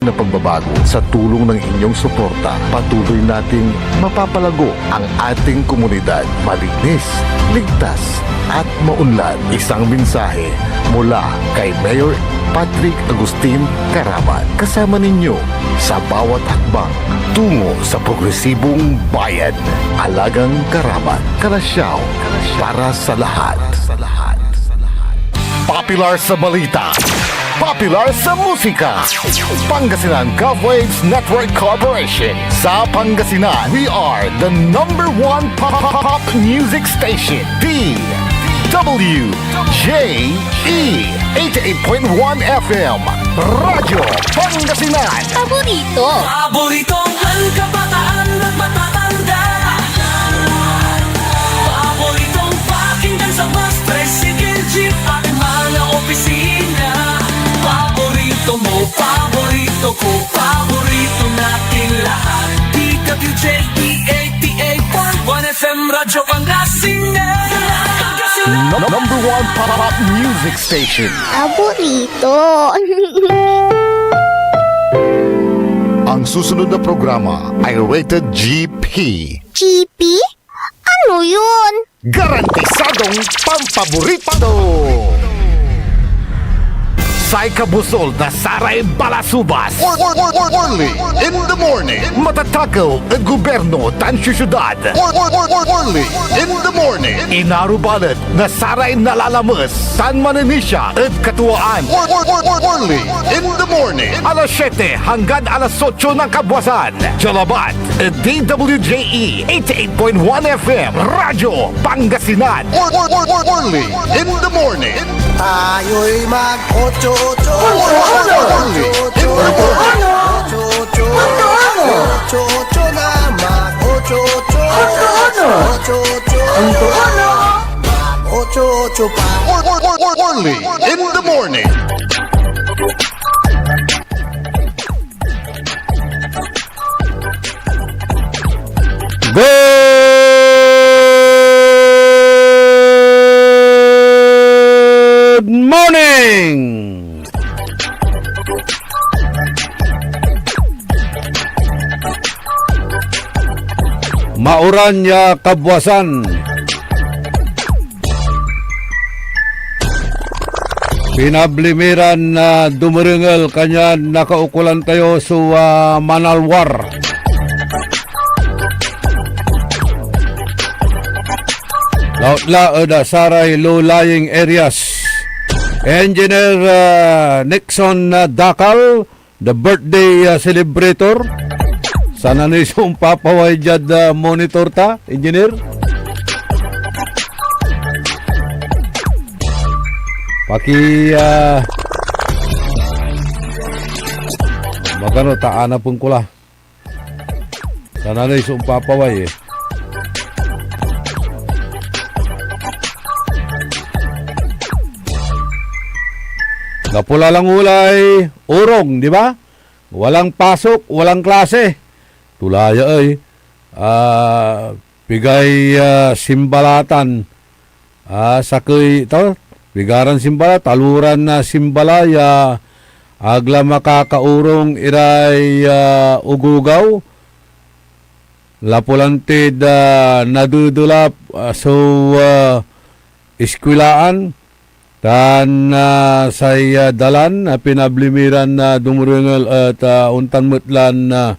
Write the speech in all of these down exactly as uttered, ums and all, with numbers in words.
na pagbabago. Sa tulong ng inyong suporta, patuloy nating mapapalago ang ating komunidad. Malinis, ligtas, at maunlad. Isang mensahe mula kay Mayor Patrick Agustin Caraman. Kasama ninyo sa bawat hakbang tungo sa progresibong bayan. Alagang Caraman, Calasiao, para sa lahat. Popular sa balita, popular sa musika. Pangasinan Gov Waves Network Corporation. Sa Pangasinan, we are the number one pop, pop, pop music station, D W J E, eighty-eight point one F M, Radyo Pangasinan. Paborito. Paboritong kabataan at matatanda. Paboritong pakinggan sa bus, tricycle, jeep at mga opisina. Paborito mo, paborito ko, paborito natin lahat. D W J E eighty-eight point one F M Radyo Pangasinan. Num-, number one pop music station. Paborito. Ang susunod na programa ay rated G P. G P? Ano yun? Garantisadong pampaborito! Say kabusol na saray balasubas. Or-, or-, or-, or-, Orly in the morning. Matatakew ed gobyerno tan siyudad. Or-, or-, or-, or-, Orly in the morning. Inarubalet na saray nalalames tan manenisia ed katuaan. Or-, or-, or-, or-, Orly in the morning. Alas siete hanggan alas otso ng kabwasan. Dialabat ed D W J E eighty-eight point one F M, Radyo Pangasinan. Or-, or-, or-, or-, Orly in the morning. Tayo'y mag-ocho-ocho. Or-, or-, or-, Orly in the morning. Ocho-ocho. Ocho-ocho na mag-ocho-ocho. Ocho-ocho. Ocho-ocho. Mag-ocho-ocho pa. Or-, or-, or-, or-, Orly in the morning. Good morning! Mauran ya kabwasan. Pinabli mi ran, ah, dumerengel, kanyan nakaukolan tayo so, ah, manalwar. Lautla ed, ah, saray low-lying areas. Engineer, ah, Nixon, ah, Dacal, the birthday, ah, celebrator. Sana ni sumpapaway diad, ah, monitor ta, engineer. Paki, ah, magano ta anapen ko la. Sana ni sumpapaway eh. Napula lang ulay orong, di ba? Walang pasok, walang klase. Tulaya ey. Ah, pigay, ah, simbalatan. Ah, sakey to, pigaran simbala, taloran na simbala ya ag la makakaorong iray, ah, ogogaw. Lapulantid, ah, nadedelap, ah, so, ah, eskwelaan. Tan, ah, say, ah, dalan a pinabli mi ran, ah, dumrengel et, ah, ontan met lan, ah,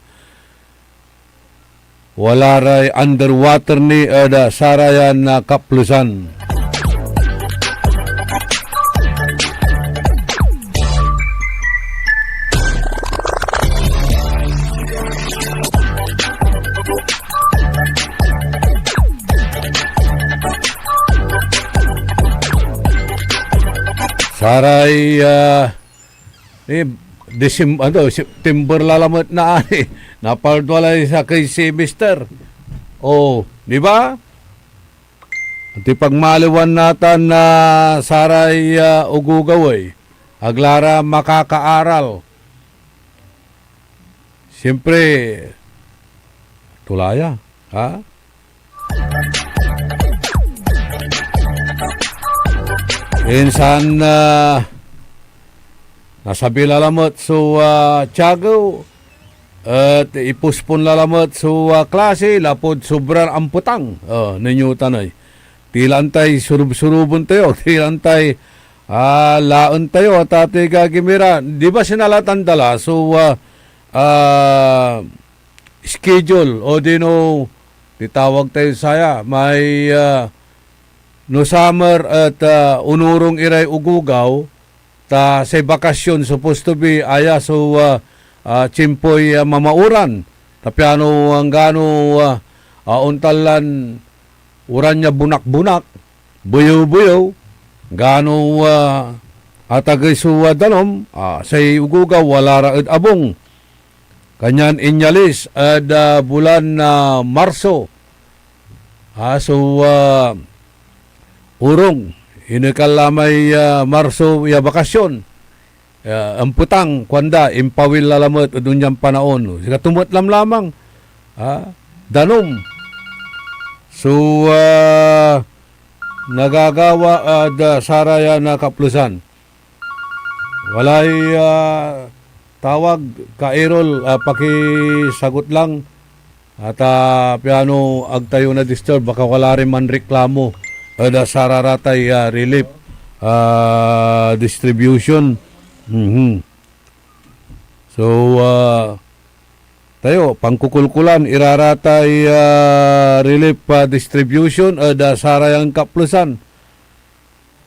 wala ray underwater ni ed, ah, sarayan, ah, kaplesan. Saray, ah, eh, Decem-, ano, September la lamet na, ani. Napaldua lay sakey semester. Oh, di ba? Antoy pagmaliwan natan na saray, ah, ogogaw ey, ag la ra makakaaral. Siyempre, tulaya, ha? Insan, ah, Nasabi la lamet so, ah, tiagew, et ipospon la lamet so, ah, klase lapud sobran ampetang. Ah, nen iotan ey. Tila antay surub-suruben tayo, tila antay, ah, laen tayo, a tatay gagimira. Di ba sinalatan da la so, ah, ah, schedule, odino, titawag tayo saya, may, ah, no summer et, ah, onorong iray ogogaw, ta say bakasyon supposed to be aya so, ah, ah, tiempoy, ah, mamaoran. Ta piano anggano, ah, ah, ontan lan oran ya bonak-bonak, beyew-beyew, anggano, ah, atagey so, ah, danum, ah, say ogogaw wala ra ed abung. Kanyan inyalis ed, ah, bulan na Marso, ah, so, ah, orong, inekal la may, ah, Marso ya bakasyon. Ah, ampetang, kuanda, impawil la lamet ed onyan panaon. Sikato met lamlamang, ah, danum. So, ah, nagagawa, ah, da, sarayan a kaplesan. Walay, ah, tawag, Ka Errol, ah, pakisagot lang. At, ah, piano ag tayo na-disturb, baka wala rin manreklamo ed, ah, sararatay, ah, relief, ah, distribution. Mhm. So, ah, tayo, pangkukulkulan, iraratay, ah, relief, ah, distribution ed, ah, sarayan kaplesan.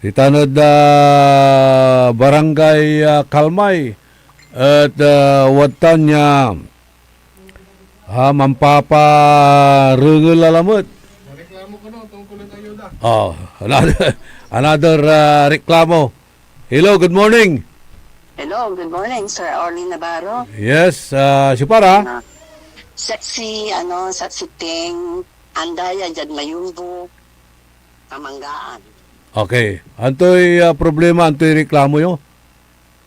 Ditan ed, ah, Barangay, ah, Kalmay, et, ah, wadtan ya, ah, mampaparengel la lamet. Reklamo ko, no, tungkol ed ayuda. Oh, another, another, ah, reklamo. Hello, good morning. Hello, good morning, Sir Orly Navarro. Yes, ah, siopara? Ah, saksi, ano, saksi Ting, anda ya diad Mayumbo, Kamanggaan. Okay. Antoy, ah, problema? Antoy reklamo yo?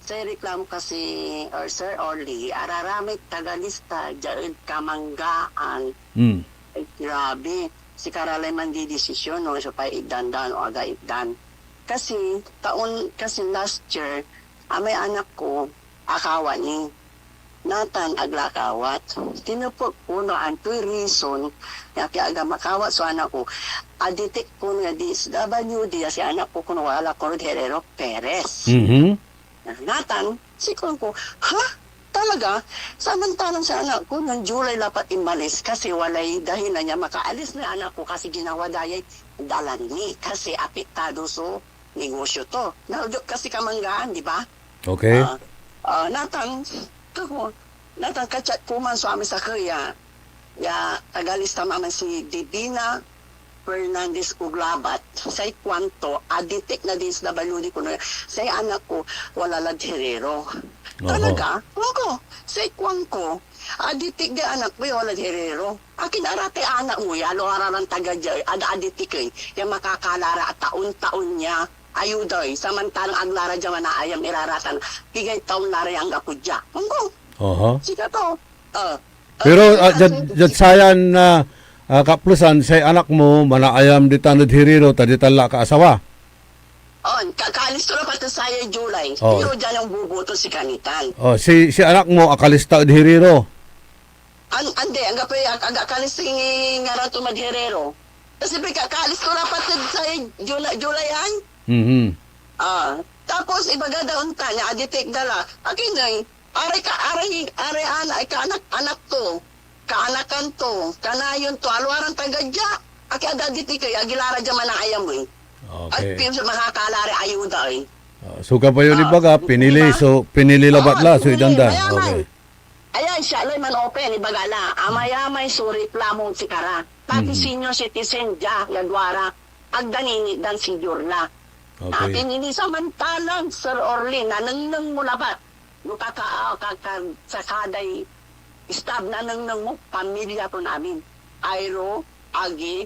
Say reklamo kasi, or Sir Orly, araramay taga lista dia ed Kamanggaan. Hmm. Ay, grabe. Sikara lay mandidisisyon no siopay itdan da no aga itdan. Kasi, taon, kasi last year, amay anak ko, akawa ni. Natan ag la akawat. Tinepek ko no antoy reason ya pian ag makawat so anak ko. Adetect ko no ya D S W D ya si anak ko, kono wala kono ed Herrero Perez. Mhm. Natan, sikuan ko, ha? Talaga? Samantalang si anak ko, nen July lapat inmalis kasi walay dahilan ya makaalis na anak ko kasi ginawa da yay dalan ni kasi apektado so negosyo to. Nalagip kasi Kamanggaan, di ba? Okay. Ah, ah, natan, kako, natan ka-chat ko man so amin sakey ya, ya taga lista man si Divina Fernandez Uglabat. Say kuanto, adetect na D S W D kono, say anak ko, wala lad Herrero. Oho. Talaga? Kuan ko, say kuan ko, adetect di anak ko, wala lad Herrero. Akin aratay anak mo ya, no araran taga dia, ad-, adetect ey, ya makakala ra a taon-taon ya ayuda ey, samantalang ag la ra dia manaayam iraratan, pigay taon la ra ya anggapo dia. Anggo. Aha. Sikato. Ah, ah, Pero, ah, ah, diad, si-, diad si- sayan, ah, ah, kaplesan, say anak mo, manaayam ditan ed Herrero, ta ditan la akaasawa. On, ka-, kaalis to labat ed sayay July. Oh. Pero dia lang boboto si Kanitan. Oh, si, si anak mo, akalista ed Herrero. An-, andi, anggapoy ak-, ag-, akalis si ngaran to mad Herrero. Kasi pika-, kaalis ko lapat ed say July, July ay. Mhm. Ah, tapos ibaga da ontan ya adetect da la. Akin ey, aray ka, aray, aray anak, ay kaanak, anak to, kaanakan to, kanayon to, aliwa ran taga dia. Akin adetect ey, ag ila ra dia manaayam ey. Okay. Ag pin-, makakala ray ayuda ey. Ah, so kapayo ni Ah, baga, pinili, di ba? So, pinili labat Oo, la, so pinili, itdan da. Mayaman. Okay. Ayan, siya lay man-open, ibaga la, amayamay so reklamo sikara. Pati Mhm. senior citizen dia, ya duara, ag da ni itdan senior la. Okay. Pati nini samantalang, Sir Orly, nanengneng mo labat. No kaka-, kaka-, sakaday staff, nanengneng mo, pamilya ton amin. Ayro, agi,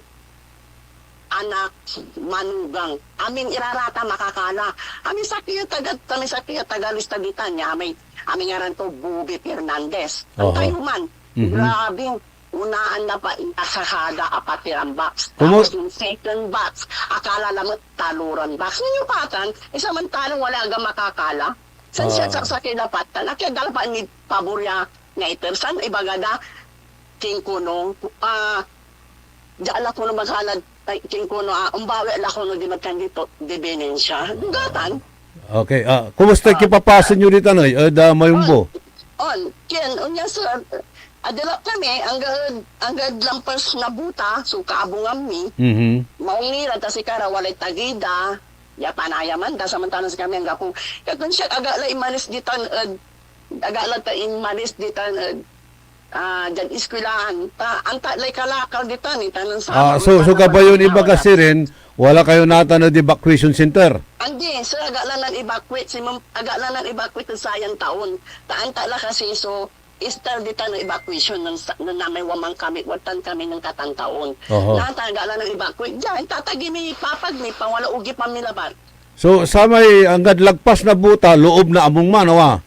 anak, manugang. Amin irarata makakala. Amin sakey ya taga, amin sakey ya taga Luis Tabitan ya, amay, amay ngaran to, Bobby Fernandez. Aha. Antayo man. Mhm. Grabe, unaan na pa, asakada, apat iran box. Kumo- Tapos yung second box, akala lamet, taloran box. Ninyo patan, isamantalang wala aga makakala. San siya Ah. saksakey lapat, tan akia da lapat ni pabor ya ngaiter. San ibaga da, kinkuno, ah, dia la kono maghalad, ay, kinkuno, ah, ombawi la kono di magkandito, di binensya. Dugatan. Okay, ah, kumusta Ah. kipapasen yo ditan, ay, ed, ah, Mayumbo? On, on, ken, onya, sir, adilak kami, anggad, anggad lampas na buta, so kaabungan mi, Mhm. maong ni ra, ta sikara walay tagey da, ya panayaman da, samantalang sikami anggapo. Katon siak, aga la imalis ditan ed, aga la ta imalis ditan ed, ah, diad eskwelahan. Ta, anta lay kalakal ditan, eh, ta nen Ah, sama, so, so anta gabay yon la ibaga, sirin, wala kayo natan ed evacuation center? Andi, sir, aga la nan-evacuate, si mem-, aga la nan-evacuate ed sayan taon. Ta anta la kasi, so, style ditan no evacuation nen sa-, nen namay waman kami, wadtan kami nen katantaon. Oho. Natan, aga la nan-evacuate. Diyan, tatagi mi, papag mi, pawala ugi pa mi labat. So, samay anggad lagpas na buta, loob na abung man, awa?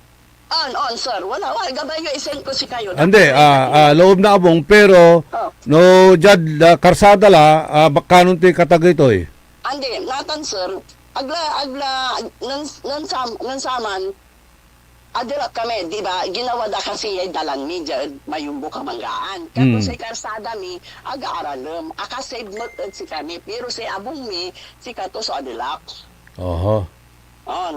On, on, sir. Wala, wala. Gabay yo, isend ko sikayo. Andi, Tapos, ah, ah, loob na abung, pero Oh. no diad, ah, karsada la, ah, bakanon toy katagey toy? Andi, natan, sir. Agla, agla, nan, nan sam-, nan saman, adilak kami, di ba? Ginawa da kasi yay dalan mi diad Mayumbo, Kamangaan. Kato Hmm. say karsada mi, aga aralem, akasave met ed sikami. Pero say abung mi, sikato so adilak. Oho. On.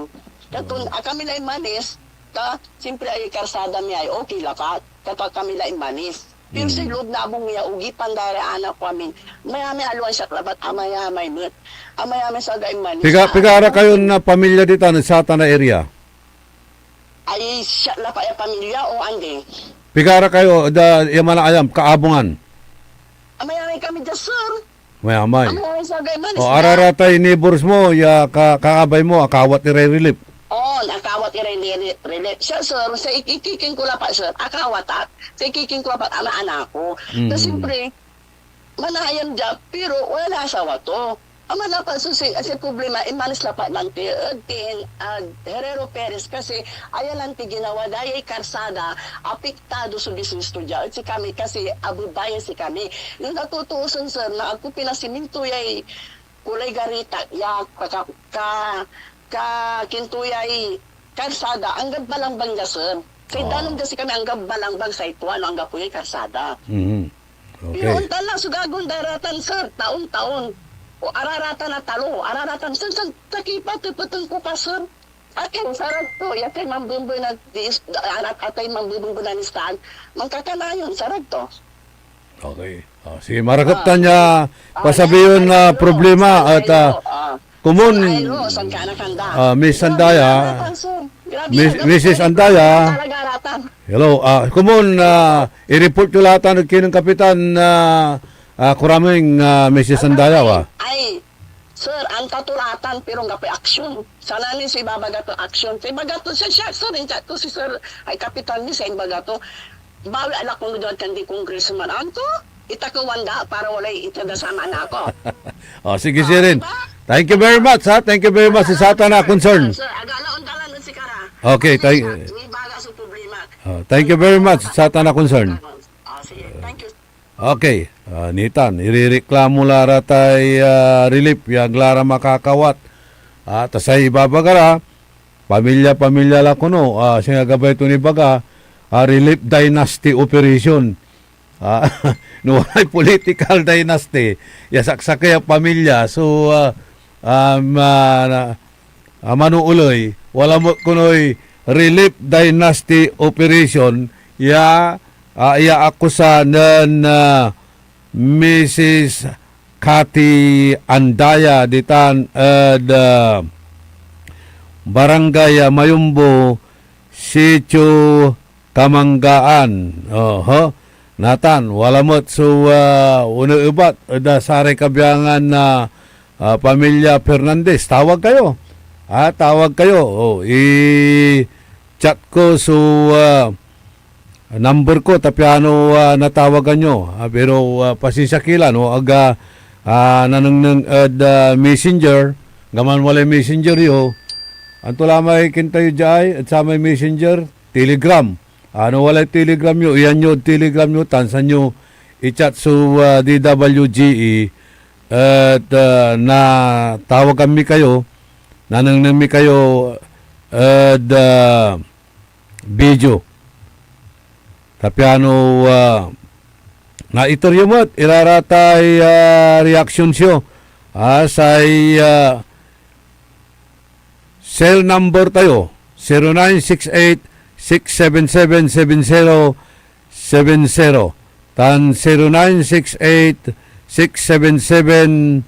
Katon, ah, kami la imanis, ta, siyempre, ay karsada mi ay okay lapat. Kato kami la imanis. Pero say Mm. loob na abung mi ya, ogipan da ray anak ko amin. Mayamay aliwan siak labat, amayamay met. Amayamay so aga imanis Piga, na pigara ano. kayon, ah, pamilya ditan, ed satan a area? Ay, siak lapat ya pamilya, o andi? Pigara kayo, da, ya manaayam, kaabungan? Amayamay kami dia, sir. Mayamay. Ano ang sagay man, O, sir? Araratay neighbors mo, ya ka-, kaabay mo, akawat iray relief. Oo, akawat iray relief, relief. Siya, sir, sa ikikiking ko lapat, sir, akawat ak. Sa ikiking ko lapat, ama, anak ko. Mm. Na siyempre, manayam dia, pero wala asawa to. Ama lapat, so, si, si problema, imanis lapat lanti, eh, tin, ah, Herrero Perez, kasi aya lanti ginawa, dayay karsada, apik, tado so business to dia. Et sikami kasi, abebayan sikami. Nen natutuosan, sir, na agko pinasiminto yay kulay garita ya ka, ka, ka, ka, kinto yay karsada, anggad balangbang dia, sir. Say Ah. dalem dia sikami, anggad balangbang say tua, no, anggapo yay karsada. Mhm. Pero Okay. ontan lang so gagon daratan, sir, taon-taon. O araratan a talo, araratan, sir, sir, sakipa, tepeten ko pa, sir. Akin, sarag to. Yatay mambembe na dis-, arat-, atay mambembe na listahan. Mankakanayon, sarag to. Okay. Ah, sige, marakep Ah. tan ya Ah, pasabi yan, yon, ah, ay, problema sa at, ah, kayo, ah. Komon, Sa kayo, saan ka nakanda? Ah, Miss Grabe, Sandaya, grabe, Tanson. Grabe, Miss, grabe, Missus grabe, Andaya. Talaga, ratan. Hello, ah, komon, ah, i-report yo la tan ed kinen Kapitan, ah, ah, Kuraming, ah, Missus Andaya, wa? Ay, Sir, antatulatan, pero anggapoy aksyon. Sana ni so ibabaga to aksyon. So ibaga to, siya, siya, sir, inchat ko si sir, ay kapitan ni, sa ibaga to. Bawi ala kung doon kan di congressman. Anto? Itakewan da para walay iteda sa anak ko. Oh, sige, Ah, sirin. Diba? Thank you very much, ha? Thank you very much sa satan a concern. Sir, agala on dalan si Kara. Okay, Sir, thank siya, may baga sa problema. Oh, thank you very much sa satan a concern. Ah, sige. Thank you. Okay, ah, nitan, irereklamo la ra tay, ah, relief ya ag la ra makakawat. Ah, ta say ibabaga ra, pamilya-pamilya la kono, ah, singa gabay ton ibaga, ah, relief dynasty operation. Ah, no walay political dynasty, ya saksakey a pamilya, so, ah, ah, ma-, na-, ah, manooley, wala met konoy relief dynasty operation ya, ah, ya akusa nen, ah, Missus Cathy Andaya ditan ed, ah, Barangay, ah, Mayumbo, Sitio Kamanggaan. Oho. Natan, wala met so, ah, oneebat ed, ah, saray kabiangan na, ah, pamilya Fernandez. Tawag kayo. Ah, tawag kayo. Oh, i-chat ko so, ah, number ko, ta piano, ah, natawagan yo. Ah, pero, ah, pasensya ki la, no? Ag, ah, ah, nanengneng ed, ah, Messenger, gaman walay Messenger yo. Anto la may kintayo diay, ed samay Messenger, Telegram. Ano walay Telegram yo, iyan yo ed Telegram yo, tan san yo i-chat so, ah, D W G E, et, ah, natawagan mi kayo, nanengneng mi kayo, ed, ah, video. Ta piano, ah, naiter yo met iraratay, ah, reactions yo. Ah, say, ah, cell number tayo, zero nine six eight, six seven seven, seven zero seven zero, tan zero nine six eight, six seven seven,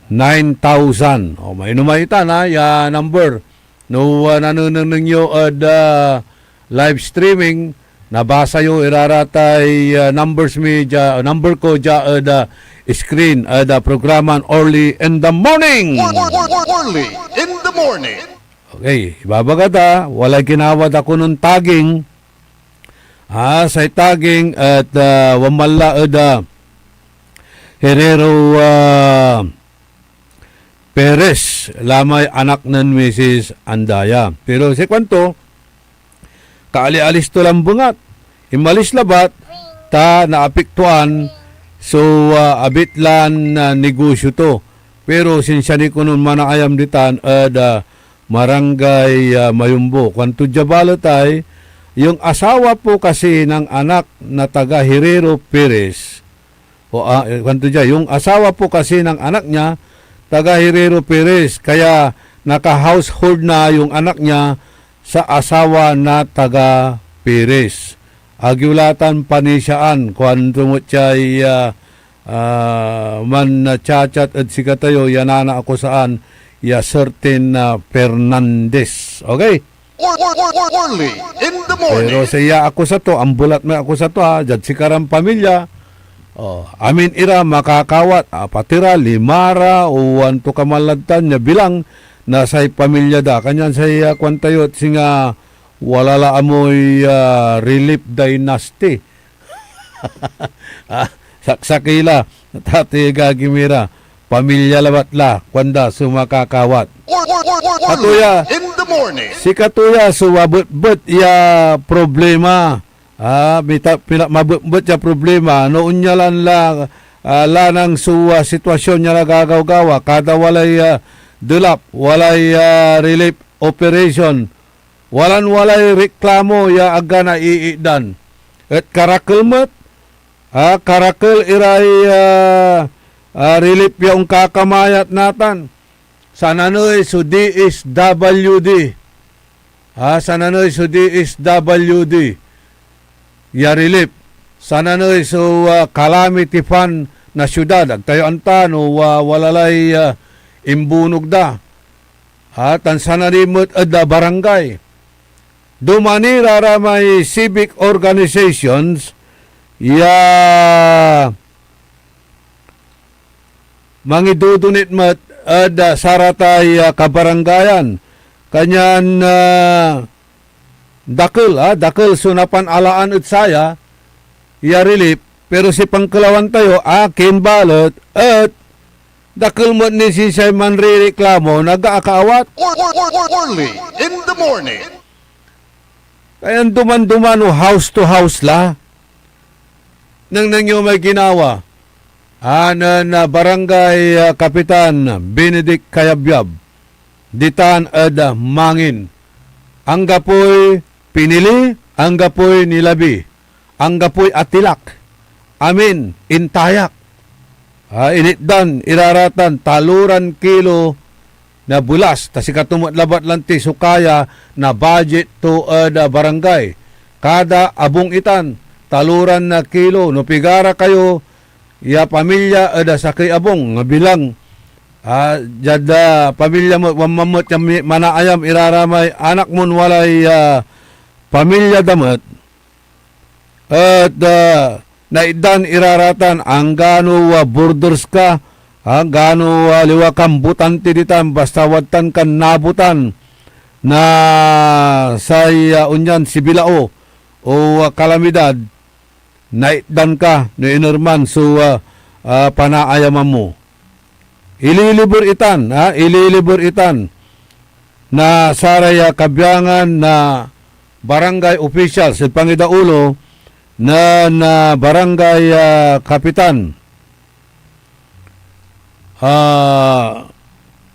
nine thousand. O, mainomay itan, ha, ya number. No, ah, nanenengneng yo ed, ah, live streaming, nabasa yo iraratay, ah, numbers mi dia, number ko dia ed, ah, screen ed, ah, programan Early in the Morning. Early in the Morning. Okay, ibabaga ta, walay ginawa da konon tagging. Ah, say tagging et, ah, wan man la ed, ah, Herrero, ah, Perez, lamay anak nen Misis Andaya. Pero si kuanto, kaalialis to lan bengat. Inmalis labat ta naapektuan so, ah, abit lan, ah, negosyo to. Pero sinsia ni konon manaayam ditan ed, ah, Marangay, ah, Mayumbo. Kuanto dia balet ay, "Yung asawa po kasi ng anak na taga Herrero Perez," o, ah, eh, kuanto dia, "Yung asawa po kasi ng anak niya, taga Herrero Perez, kaya naka-household na yung anak niya sa asawa na taga Perez. Ag yo la tan panisiaan," kuanto met diay, ah, ah, man, ah, chat-chat ed sikatayo ya nanaakusaan ya certain, ah, Fernandez. Okay? Early in the morning. Pero say akusa to, ambelat may akusa to, ha, diad sikaran pamilya. Oh, amin ira makakawat, apat ira, lima ra, o anto ka man lad tan ya bilang na say pamilya da. Kanyan say, ah, kuan tayo, et singa wala la amoy, ah, Relief Dynasty. Ah, saksakey la, ta ati agagi mi ra. Pamilya labat la, kuanda so makakawat. Early Atuya, in the morning. Sikatuya so abetbet ya problema. Ah, mita-, pina-, mabetbet ya problema. No onyalan la, ah, lanang so, ah, sitwasyon ya nagagawgawa, kada walay, ah, delap, walay, ah, relief operation, walan-walay reklamo ya agka naiitdan. Et karakel met, ah, karakel iray, ah, ah, relief ya onkakamayat natan. Sananey so D S W D. Ah, sananey so D S W D ya relief. Sananey so, ah, calamity fund na siudad. Ag tayo anta no, ah, wala lay, ah, imbunog da. Ah, tan sananey met ed, ah, barangay. Dumani ra ra may civic organizations ya mangidudunit met ed, ah, saratay, ah, kabarangayan. Kanyan, ah, dakel, ah, dakel so napanalaan ed saya ya relief, pero si pankelawan tayo, akin balet et dakel met ni sinsiay manrereklamo na ag akaawat. Early in the morning. Kaya duman-duman o house to house la. Nengneng yo may ginawa, ah, nen, ah, Barangay, ah, Kapitan Benedict Cayabyab, ditan ed, ah, Mangin. Anggapoy pinili, anggapoy nilabi, anggapoy atilak, amin intayak. Ah, initdan ira ra tan taloran kilo na bulas, ta sikato met labat lanti so kaya na budget to ed, ah, barangay. Kada abung itan, taloran na kilo. No pigara kayo ya pamilya ed, ah, sakey abung, nga bilang, ah, diad, ah, pamilya met, wan man met ya mi-, manaayam ira ra may anak mon walay, ah, pamilya da met, et, ah, naitdan ira ra tan, anggano, ah, borders ka, anggano, ah, aliwa kan botante ditan, basta wadtan kan nabotan na say, ah, onyan sibilao o, ah, kalamidad, naitdan ka no iner man so, ah, ah, panaayaman mo. Ililiber itan, ha? Ililiber itan na saray, ah, kabiangan na barangay officials ed pangidaulo nen, ah, barangay, ah, kapitan. Ah,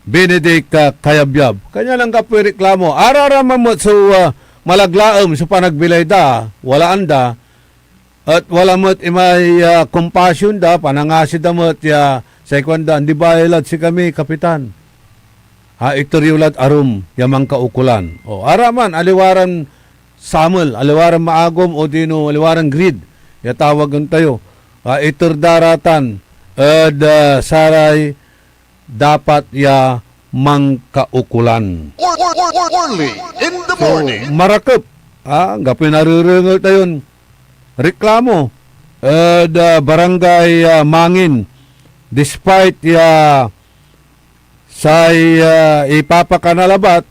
Benedict, ah, Kayabyab. Kanyan anggapoy reklamo. Araraman met so, ah, malaglaem so panagbilay da, walaan da, et wala met imay, ah, compassion da, panangasi da met ya say kuanda, "Andi balay lad sikami, Kapitan. Ah, iter yo lad arum ya mankaukolan." O, araman, aliwa ran samel, aliwa ran maagom odino aliwa ran greed ya tawagen tayo. Ah, iter da ra tan ed, ah, saray dapat ya mankaukolan. Early in the So, morning. Marakep, ah, anggapoy narerengel tayon reklamo ed, ah, Barangay, ah, Mangin, despite ya say, ah, ipapakana labat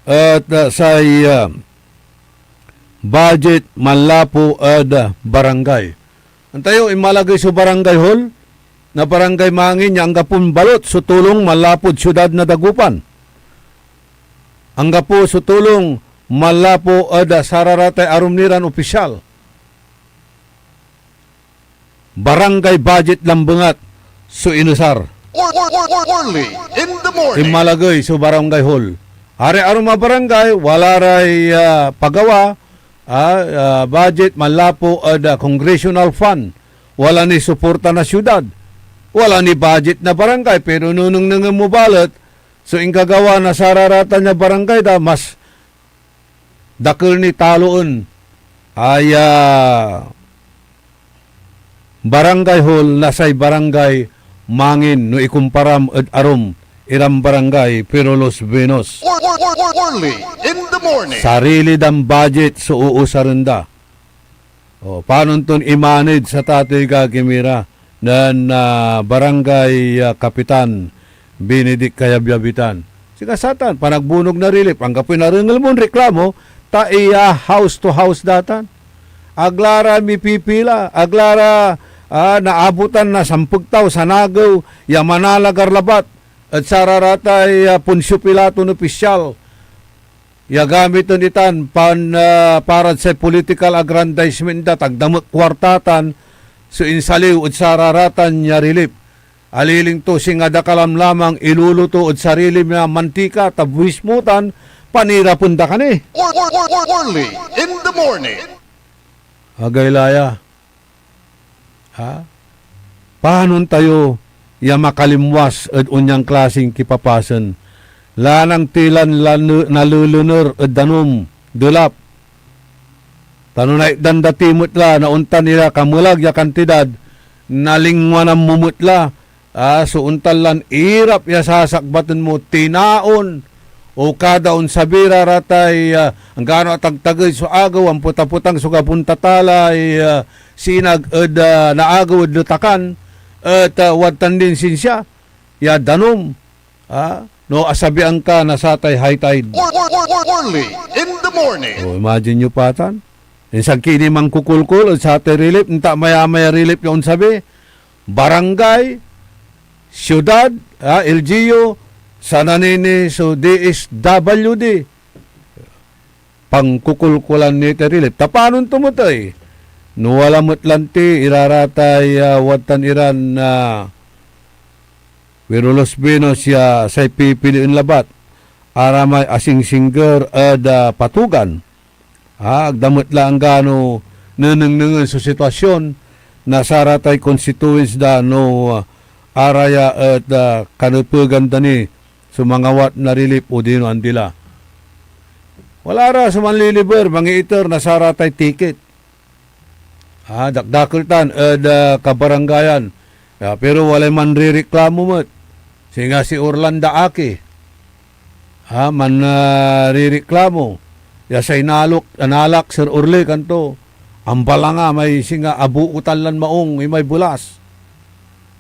et, ah, say, ah, budget manlapu ed barangay. Antayo, inmalagey so barangay hall na Barangay Mangin ya anggapon balot so tulong manlapud siudad na Dagupan. Anggapo so tulong manlapu ed sararatay arum ni ran opisyal. Barangay budget lambengat so inusar. Early in the morning. Inmalagey so barangay hall. Aray arum a barangay, wala ray, ah, pagawa, ah, ah, budget manlapu ed, ah, congressional fund. Wala ni suporta na siudad. Wala ni budget na barangay, pero no nengnengen mo balet so inkagawa na sararatan ya barangay da, mas dakel ni taloen ay, ah, barangay hall na say barangay Mangin no ikumparam ed arum iran barangay Pirulos Venus. Early in the morning. Sarili dan budget so uusaren da. O, panon ton i-manage sa tatoy gagimira nen, ah, Barangay, ah, Kapitan Benedict Kayabyabitan. Sika satan, panagbunog na relief, anggapoy narengel mon reklamo, ta iya house to house datan. Aglara mipipila, aglara, ah, naabutan na sampeg taw, sanagew, ya manalagar labat, et sararatay, ah, Poncio Pilato no opisyal. Ya gamiten itan pan, ah, parad say political aggrandizement da, ta agda met kuarta tan so insaliw ed sararatan ya relief. Aliling to, singa da ka lamlamang iluluto ed sarili mi a mantika, ta buis mo tan panirapen da ka ni. Early in the morning. Agaylaya. Ha? Panon tayo ya makalimwas ed onyan klasin kipapasen? Lanang ti lan lane-, nalelener ed danum, delap. Ta no naitdan da ti met la, naontan ira kamelag ya kantidad, nalingwanan mo met la, ah, so ontan lan irap ya sasakbaten mo, tinaon, o kada onsabi ra ratay, ah, anggano atagtagey so agew, ampetapetang so gabon tatalay, ah, sinag ed, ah, naagew ed letakan, et, ah, wadtan din sinsia ya danum, ah, no asabian ka na satay high tide. Early in the morning. O, imagine nyo pa tan. Insan ki ni mangkukulkul ed satay relief, nta maya-maya relief ya onsabi. Barangay, siyudad, ah, L G U, sananini so D S W D. Pangkukulkulan ni tay relief. Ta panon to met ey? No wala met lanti, iraratay, ah, wadtan iran, ah, Pirulos Venus ya say pipilien labat. Aramay asingsingger ed, ah, patugan. Ah, agda met la anggano nenengnengen so sitwasyon na saratay constituents da no, ah, araya et, ah, kanepegan da ni so mangawat na relief odino andi la. Wala ra so manliliber, mangiiter na saratay ticket. Ah, dakdakel tan ed, ah, kabarangayan. Ah, pero walay manrereklamo met. Singa si Orlando Aki. Ah, man, ah, rereklamo ya say nalok, nalak, Sir Orly, kanto, ambalanga may singa abuutan lan maong imay belas.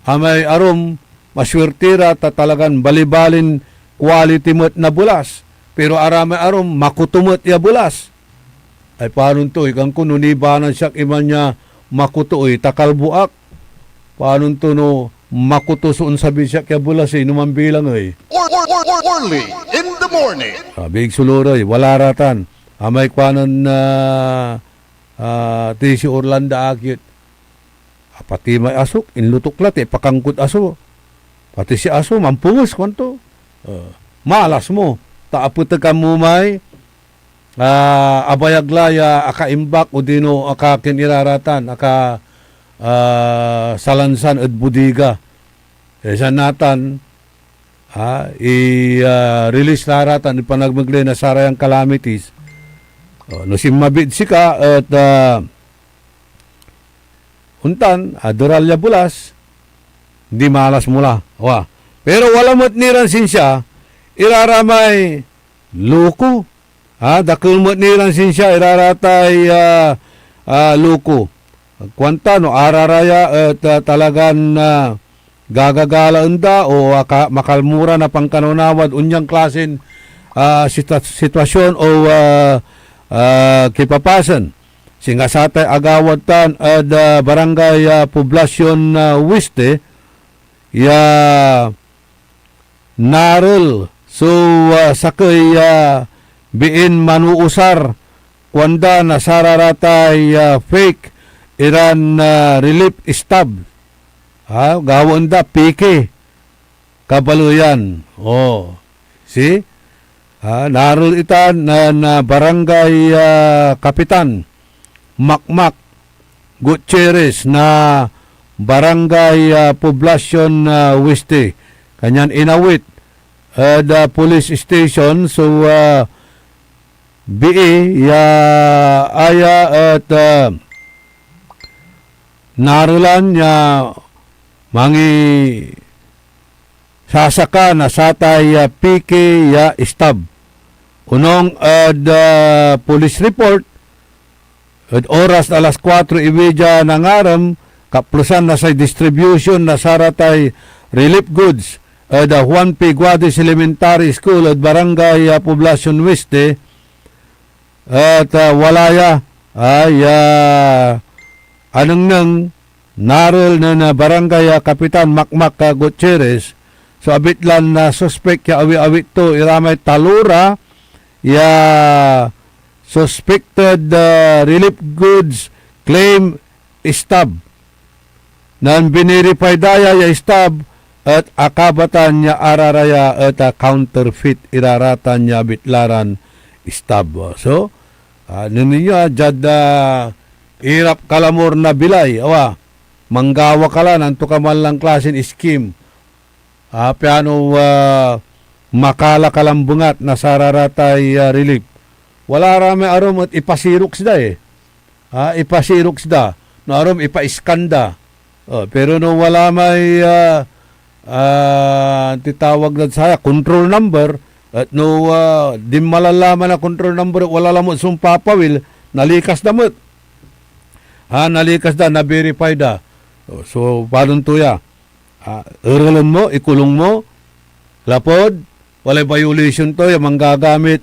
Amay arum, maswerte ra ta talagan balibalin quality met na belas. Pero aramay arum, makuto met ya belas. Ay, panon to, ikan ko, no nibanan siak iman ya makuto, eh, ta kalbo ak. Panon to no makuto so onsabi siak ya belas, eh, no manbilang, eh. Early in the morning. Ah, big suluroy, wala ra tan. Amay kuanen, ah, ah, ti si Orlando Akit. Apati may asok, inlutok la, ti pakangkod aso. Pati si aso, mampungos, kuanto. Ah, malas mo. Ta apetekan mo may, ah, abayag la ya akaimbak odino akakin iraratan, aka, ah, salansan ed bodega. Eh, sian natan, ah, i, ah, release la ratan ed panagmegley na sarayan calamities. Oh, no sinmabi ed sika et, ah, ontan, ah, deral ya bulas, di malas mo la. Wa. Pero wala met niran sinsia, iraramay loko. Ah, dakel met niran sinsia, iraratay, ah, ah, loko. Kuanta, no, araraya et, ah, talagan, ah, gagagalaen da o aka-, makalmo ra na pankanawnawa ed onyan klasen, ah, sitwa-, sitwasyon o, ah, ah, kipapasen. Singa satay agawad tan ed, ah, Barangay, ah, Poblacion, ah, Oeste, ya narel so, ah, sakey ya biin manuusar, kuanda na sararatay, ah, fake iran, ah, relief stub. Ah, gawaen da, peke. Kabaleyan. Oh, see? Ah, narel itan na, na Barangay, ah, Kapitan Makmak Gutierrez na Barangay, ah, Poblacion, ah, Oeste. Kanyan inawit ed, ah, police station so, ah, bii ya aya et, ah, narelan ya mangisasaka na satay, ah, peke ya stub. Onong ed, ah, police report, ed oras na alas kuatro y media na ngarem, kaplesan na say distribution na saratay relief goods ed, ah, Juan P. Guadis Elementary School ed Barangay, ah, Poblacion Oeste, et, ah, wala ya, ah, ya anengneng, narel nen, ah, Barangay, ah, Kapitan Makmak, ah, Gutierrez so abitlan na suspek ya awi-awit to iramay talora ya suspected, ah, relief goods claim stub. Nen biniripay da ya, ya stub et akabatan ya araraya et, ah, counterfeit iraratan ya abit la ran stub. So, ah, nen ninyo, ah, diad, ah, irap kalamor na bilay, awa, manggawa ka la na antokaman lan klasen scheme. Ah, piano, ah, makala ka lan bengat na sararatay, ah, relief. Wala ra may arum et ipa-Xerox da, eh. Ah, ipa-Xerox da. No arum, ipa-scan da. Oh, pero no wala may, ah, ah, titawag dad saya, control number, et no, ah, dinmala la man a control number, wala lamet so ompapawil, nalikas da met. Ah, nalikas da, na-verify da. Oh, so, panon to ya? Ah, erelen mo, ikulong mo, lapud walay violation to ya manggagamit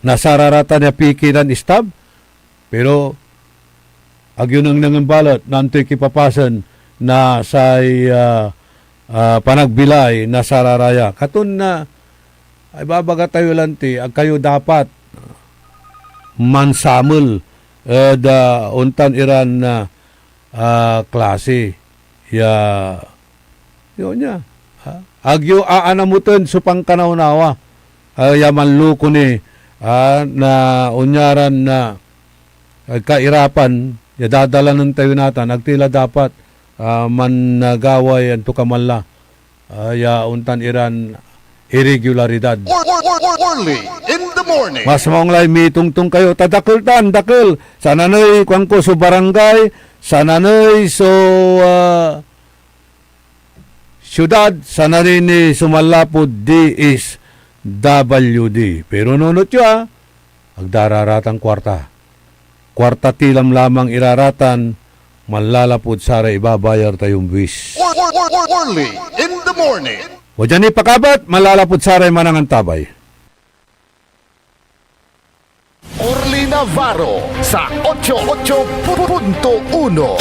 na sararatan ya peke tan stub, pero agyo nengnengen balet no antoy kipapasen na say, ah, ah, panagbilay na sararaya. Katon, ah, ibabaga tayo lanti, agkayo dapat mansamel ed, ah, ontan iran, ah, ah, klase ya, yun ya. Ah, agyo aanamoten so pankanawnawa, ah, ya manloko ni, ah, na onyaran na, ah, kairapan ya dadalanen tayo natan, agto la dapat, ah, mannagaway antokaman la, ah, ya ontan iran iregularidad. Early in the morning. Mas maong lay mitongtong kayo, ta dakel tan, dakel. Sananey, kuanko, so barangay, sananey so, ah, siudad, sananey ni so manlapud D S W D. Pero nunot yo, ah, agda raratan kuarta. Kuarta ti lamlamang iraratan, manlalapud saray ibabayar tayon buis. Early in the morning. Wadia ni pakabat, manlalapud saray manangantabay. Orly Navarro sa ocho ocho punto uno.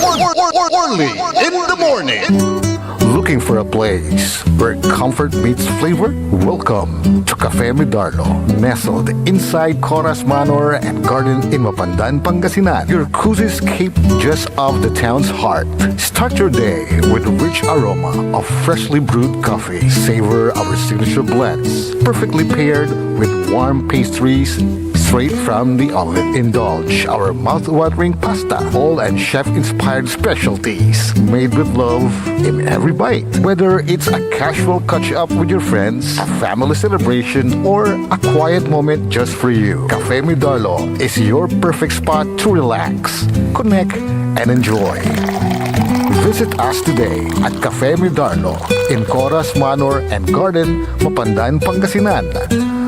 Orly in the morning. Looking for a place where comfort meets flavor? Welcome to Cafe Midarlo, nestled inside Coras Manor and Garden in Mapandan, Pangasinan. Your cozy escape just off the town's heart. Start your day with a rich aroma of freshly brewed coffee. Savor our signature blends, perfectly paired with warm pastries straight from the oven. Indulge our mouth-watering pasta, bowl and chef-inspired specialties, made with love in every bite. Whether it's a casual catch-up with your friends, a family celebration, or a quiet moment just for you, Cafe Midarlo is your perfect spot to relax, connect, and enjoy. Visit us today at Cafe Midarlo in Coras Manor and Garden, Mapandan, Pangasinan,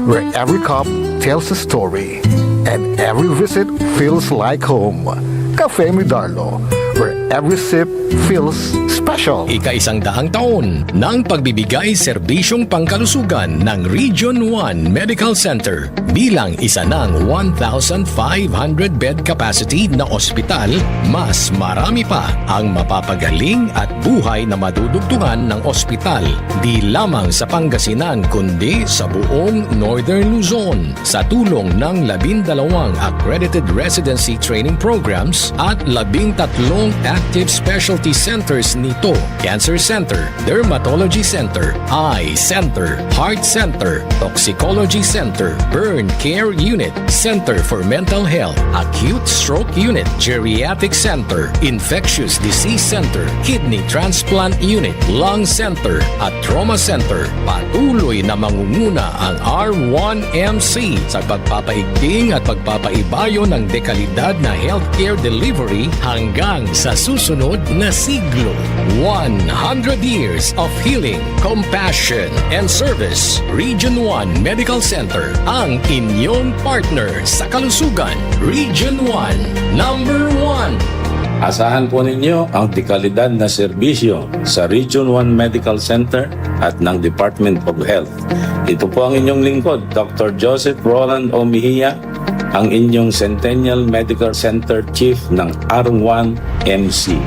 where every cup tells a story and every visit feels like home. Cafe Midarlo, where every sip feels special. Ika-isang daang taon ng pagbibigay serbisyong pangkalusugan ng Region one Medical Center. Bilang isa ng one thousand five hundred bed capacity na ospital, mas marami pa ang mapapagaling at buhay na madudugtungan ng ospital, di lamang sa Pangasinan kundi sa buong Northern Luzon. Sa tulong ng labindalawang accredited residency training programs at labintatlong active specialty centers nito, Cancer Center, Dermatology Center, Eye Center, Heart Center, Toxicology Center, Burn Care Unit, Center for Mental Health, Acute Stroke Unit, Geriatric Center, Infectious Disease Center, Kidney Transplant Unit, Lung Center, at Trauma Center. Patuloy na mangunguna ang R one M C sa pagpapaigting at pagpapaibayo ng dekalidad na healthcare delivery hanggang sa susunod na siglo. One hundred years of healing, compassion, and service. Region one Medical Center, ang inyong partner sa kalusugan. Region one, number one. Asahan po ninyo ang dekalidad na serbisyo sa Region one Medical Center at ng Department of Health. Ito po ang inyong lingkod, Doctor Joseph Roland O. Mejia, ang inyong Centennial Medical Center Chief ng R one M C.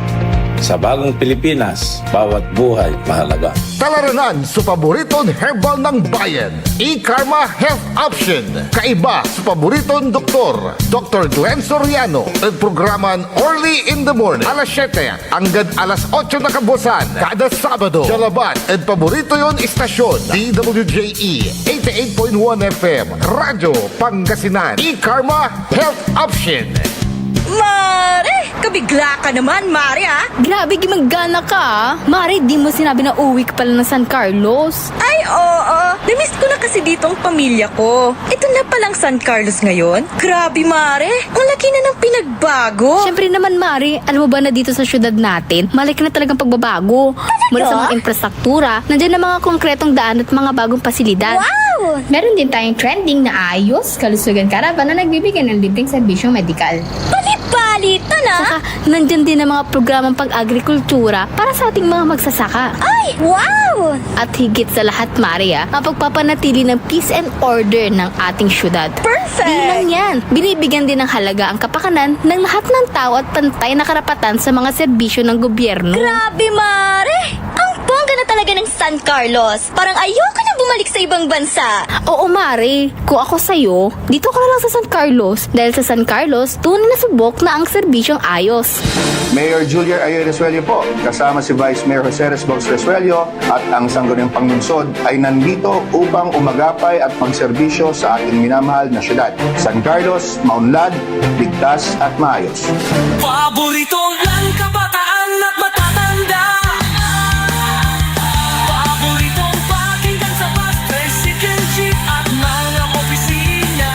Sa bagong Pilipinas, bawat buhay mahalaga. Talaranan so paboriton herbal ng bayan, E-Karma Health Option. Kaiba so paboriton doktor, Doctor Glenn Soriano, ed programan Early in the Morning, alas siyete anggad alas otso na kabuasan, kada Sabado. Dia labat ed paborito yon istasyon, D W J E eighty-eight point one F M, Radyo Pangasinan. E-Karma Health Option. Mare! Kabigla ka naman, Mare, ah! Grabe, gimagana ka, ah. Mare, di mo sinabi na uwi ka pala ng San Carlos. Ay, oo. Namiss ko na kasi dito ang pamilya ko. Ito na palang San Carlos ngayon. Grabe, Mare. Ang laki na ng pinagbago. Siyempre naman, Mare. Alam mo ba na dito sa syudad natin, malaki na talagang pagbabago. Talaga? Mula sa mga infrastruktura, nandiyan na mga konkretong daan at mga bagong pasilidad. Wow! Meron din tayong trending na Ayos Kalusugan Caravan na nagbibigay ng libreng serbisyong medikal. Bali-bali ito na! Saka, nandiyan din ang mga programang pag-agrikultura para sa ating mga magsasaka. Ay, wow! At higit sa lahat, Mare, ah, mapagpapanatili ng peace and order ng ating syudad. Perfect! Di lang yan, binibigyan din ng halaga ang kapakanan ng lahat ng tao at pantay na karapatan sa mga serbisyo ng gobyerno. Grabe, Mare! Ang bongga na talaga ng San Carlos! Parang ayoko na bumalik sa ibang bansa! Oo, Mare. Kung ako sa'yo, dito ka na lang sa San Carlos, dahil sa San Carlos, tunay na subok na ang serbisyong ayos. Mayor Julian Ayoy Resuello po, kasama si Vice Mayor Jose Resbos Resuello at ang sangguniang panlungsod ay nandito upang umagapay at magserbisyo sa ating minamahal na syudad. San Carlos, maunlad, ligtas at maayos. Paborito ng kabataan at matatanda. Paboritong pakinggan sa bus, tricycle, jeep at mga opisina.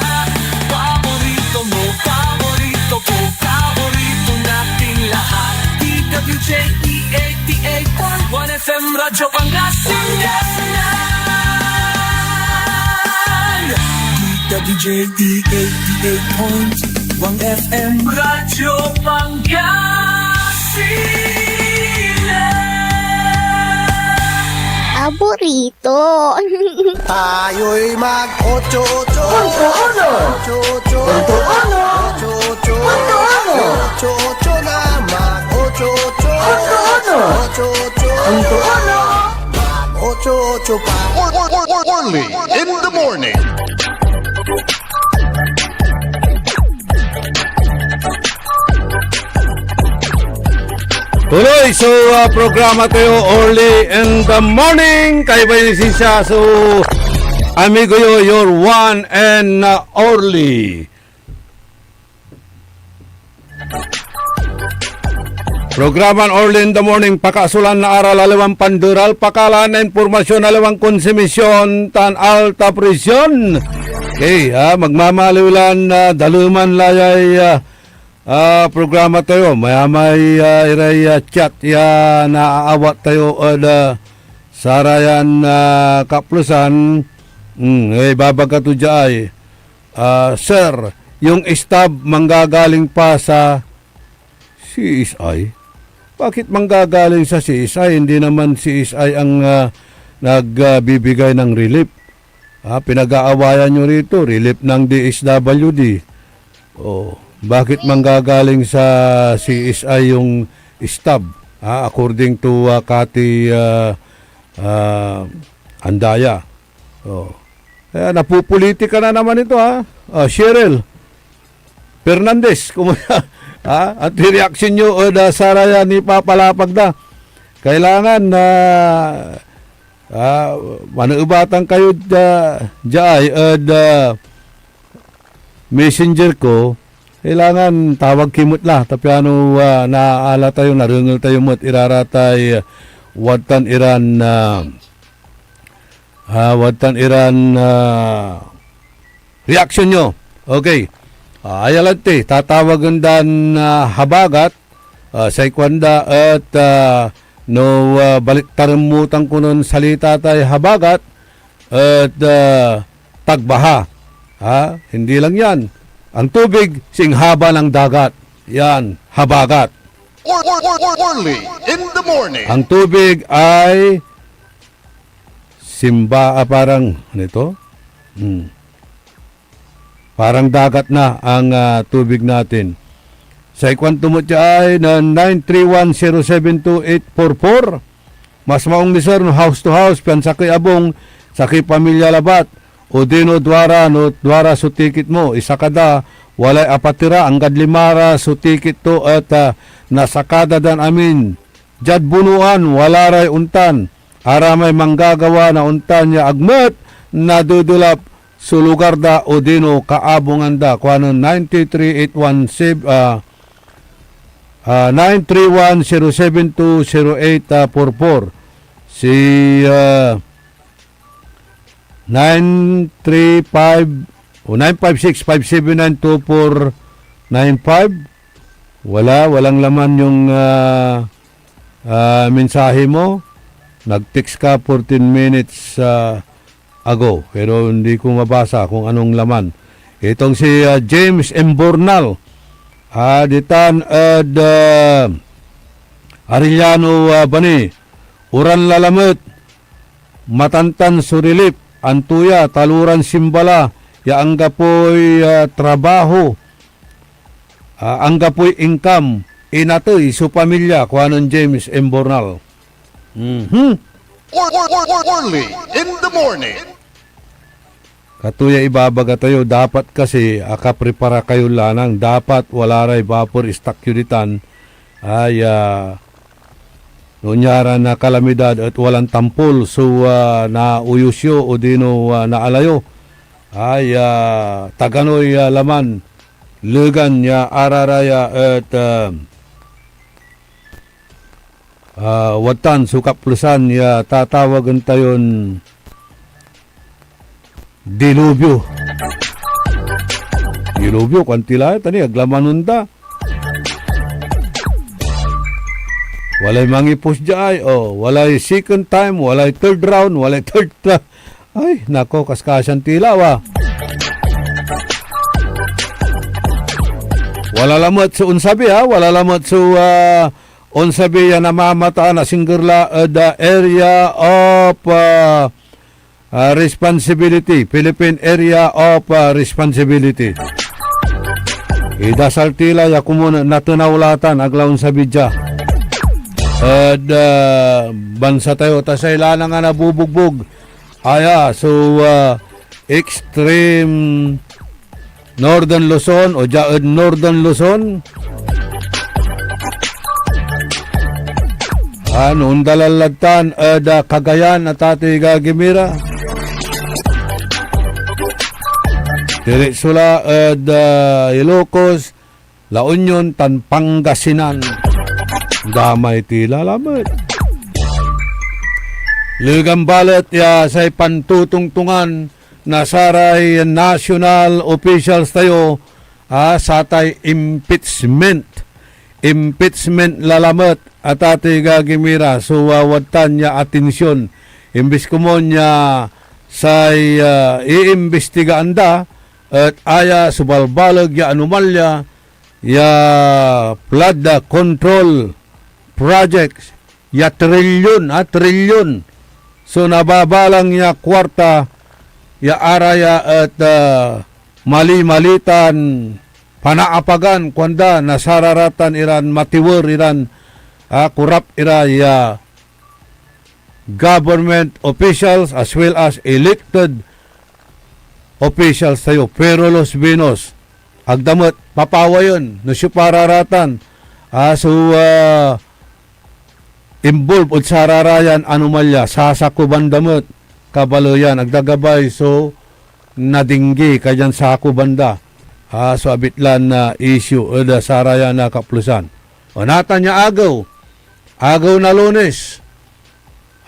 Paborito mo, paborito ko, paborito nating lahat. D W J E eighty-eight point one F M Radyo Pangasinan. D W J E eighty-eight point one F M Radyo Pangasinan. Paborito. Tayo'y mag-ocho-ocho. Punto uno. Ocho-ocho. Punto uno. Punto uno. Ocho-ocho. Ocho-ocho na mag-ocho-ocho. Punto uno. Ocho-ocho. Punto uno. Chocho pa. Or, or, or, or, Orly in the morning. Tuloy so, ah, programa tayo, Orly in the morning. Kaiba yung siya. So, amigo yo, your one and, ah, Orly. Programan Orly in the Morning, pakaasolan na aral, aliwan panderal, pakalaan na impormasyon, aliwan konsumisyon, tan alta presyon. Okay, ah, magmamaliw lan, ah, daleman layay, ah, ah, programa tayo. Mayamay, ah, iray, ah, chat ya naaawat tayo ed, ah, sarayan, ah, kaplusan. Hmm, eh, babaga to dia ay. Ah, sir, yung stub manggagaling pa sa C S I? Bakit manggagaling sa C S I? Hindi naman C S I ang, ah, nag, ah, bibigay ng relief. Ah, pinag-aawayan nyo rito, relief ng D S W D. Oh, bakit manggagaling sa C S I yung stub? Ah, according to, ah, Cathy, ah, ah, Andaya. Oh. Kaya napupulitika na naman ito, ha? Ah, Cheryl Fernandez, kumusta? Ha? Antoy reaksyon nyo ed, ah, saraya nipapalapag da? Kailangan na, ah, maneebatan kayo dia, dia ay ed, ah, messenger ko. Kailangan tawag ki met la, ta piano, ah, naala tayo, narengel tayo met, iraratay, ah, wadtan iran, ah, Ah, wadtan iran, ah, reaksyon nyo. Okay. Ah, aya lanti, tatawagen dan, ah, habagat, ah, say kuanda et, ah, no, ah, baliktaren mo tan konon salita tay habagat, et, ah, tagbaha. Ha? Hindi lang yan. Ang tubig, singhaba ng dagat. Yan, habagat. Or, or, or, or, Orly in the morning. Ang tubig ay simba, ah, parang, ano ito? Hmm. Parang dagat na ang, ah, tubig natin. Say kuanto met ya ay na nine three one zero seven two eight four four. Mas maong ni sir no house to house, pian sakey abung, sakey pamilya labat. Odino duara, no duara so tikit mo, isa ka da, walay apatira, anggad lima ra so tikit to, et, ah, nasakada dan amin. Diad Bunuan, wala ray ontan. Aramay manggagawa na ontan ya agmet nadedelap so lugar da odino kaabungan da. Kuanen nine three eight one seven, ah, ah, nine three one zero seven two zero eight, ah, four four. Si, ah, nine three five o nine five six five seven nine two four nine five. Wala, walang laman yung, ah, ah, mensahe mo. Nag-text ka fourteen minutes, ah, ago, pero hindi ko mabasa kung anong laman. Itong si, ah, James Embornal, ah, ditan ed, ah, Arellano, ah, Bani, uran lalamet, matantan so relief, anto ya, taloran simbala, ya anggapoy, ah, trabaho, ah, anggapoy income, inatey so pamilya, kuanen James Embornal. Mhm. Or, or, or, or, Orly in the morning. Kato ya ibabaga tayo, dapat kasi akaprepara kayo lanang. Dapat wala ray vapor stock yo ditan. Ay, ah, no nyaran na kalamidad et walan tampol so, ah, nauyos yo odino, ah, naala yo. Ay, ah, taganoy, ah, laman, legan ya araraya et, ah, ah, wadtan so kaplesan ya tatawagen tayon dilubyo. Dilubyo, kuan ti la, tani, aglamanon da. Walay mangipos dia ay, oh, walay second time, walay third round, walay third, ay, nako, kaskasian ti la, wa. Wala lamet so onsabi, ha? Wala lamet so, ah, onsabi ya namamataan a singger la ed, ah, area of, ah, ah, responsibility, Philippine Area of, ah, Responsibility. Idasal ti la ya komun natenaw la tan, ag la onsabi dia. ed, ah, bansa tayo, ta say lanang a nabubugbog aya so, ah, extreme Northern Luzon o dia ed Northern Luzon. Ah, no, ondalal lad tan ed, ah, Cagayan, atatoy gagimira. Diretso la ed, ah, Ilocos, La Union, tan Pangasinan. Damay ti lalamet. Legan balet ya say pantutungtungan na saray national officials tayo, ah, satay impeachment. Impeachment lalamet, atatoy gagimira, so, ah, wadtan ya atensiyon. Imbis komon ya say, ah, iimbestigaan da, et aya so balbaleg ya anomalya, ya flood control projects, ya trilyon, ah, trilyon. So, nababalang ya kuarta, ya araya et, ah, mali-malitan panaapagan, kuanda, na sararatan iran matiwer iran, ah, korap ira ya government officials as well as elected officials tayo. Pero los Venus, agda met papawayen no siopa raratan, ah, so, ah, involved ed sararayan anomalya, sasakuban da met kabaleyan, agda gabay so nadinggi, kanian sakuban da, ah, so abitlan na issue ed, ah, sarayan a kaplusan. O natan ya agew, agew na Lunes,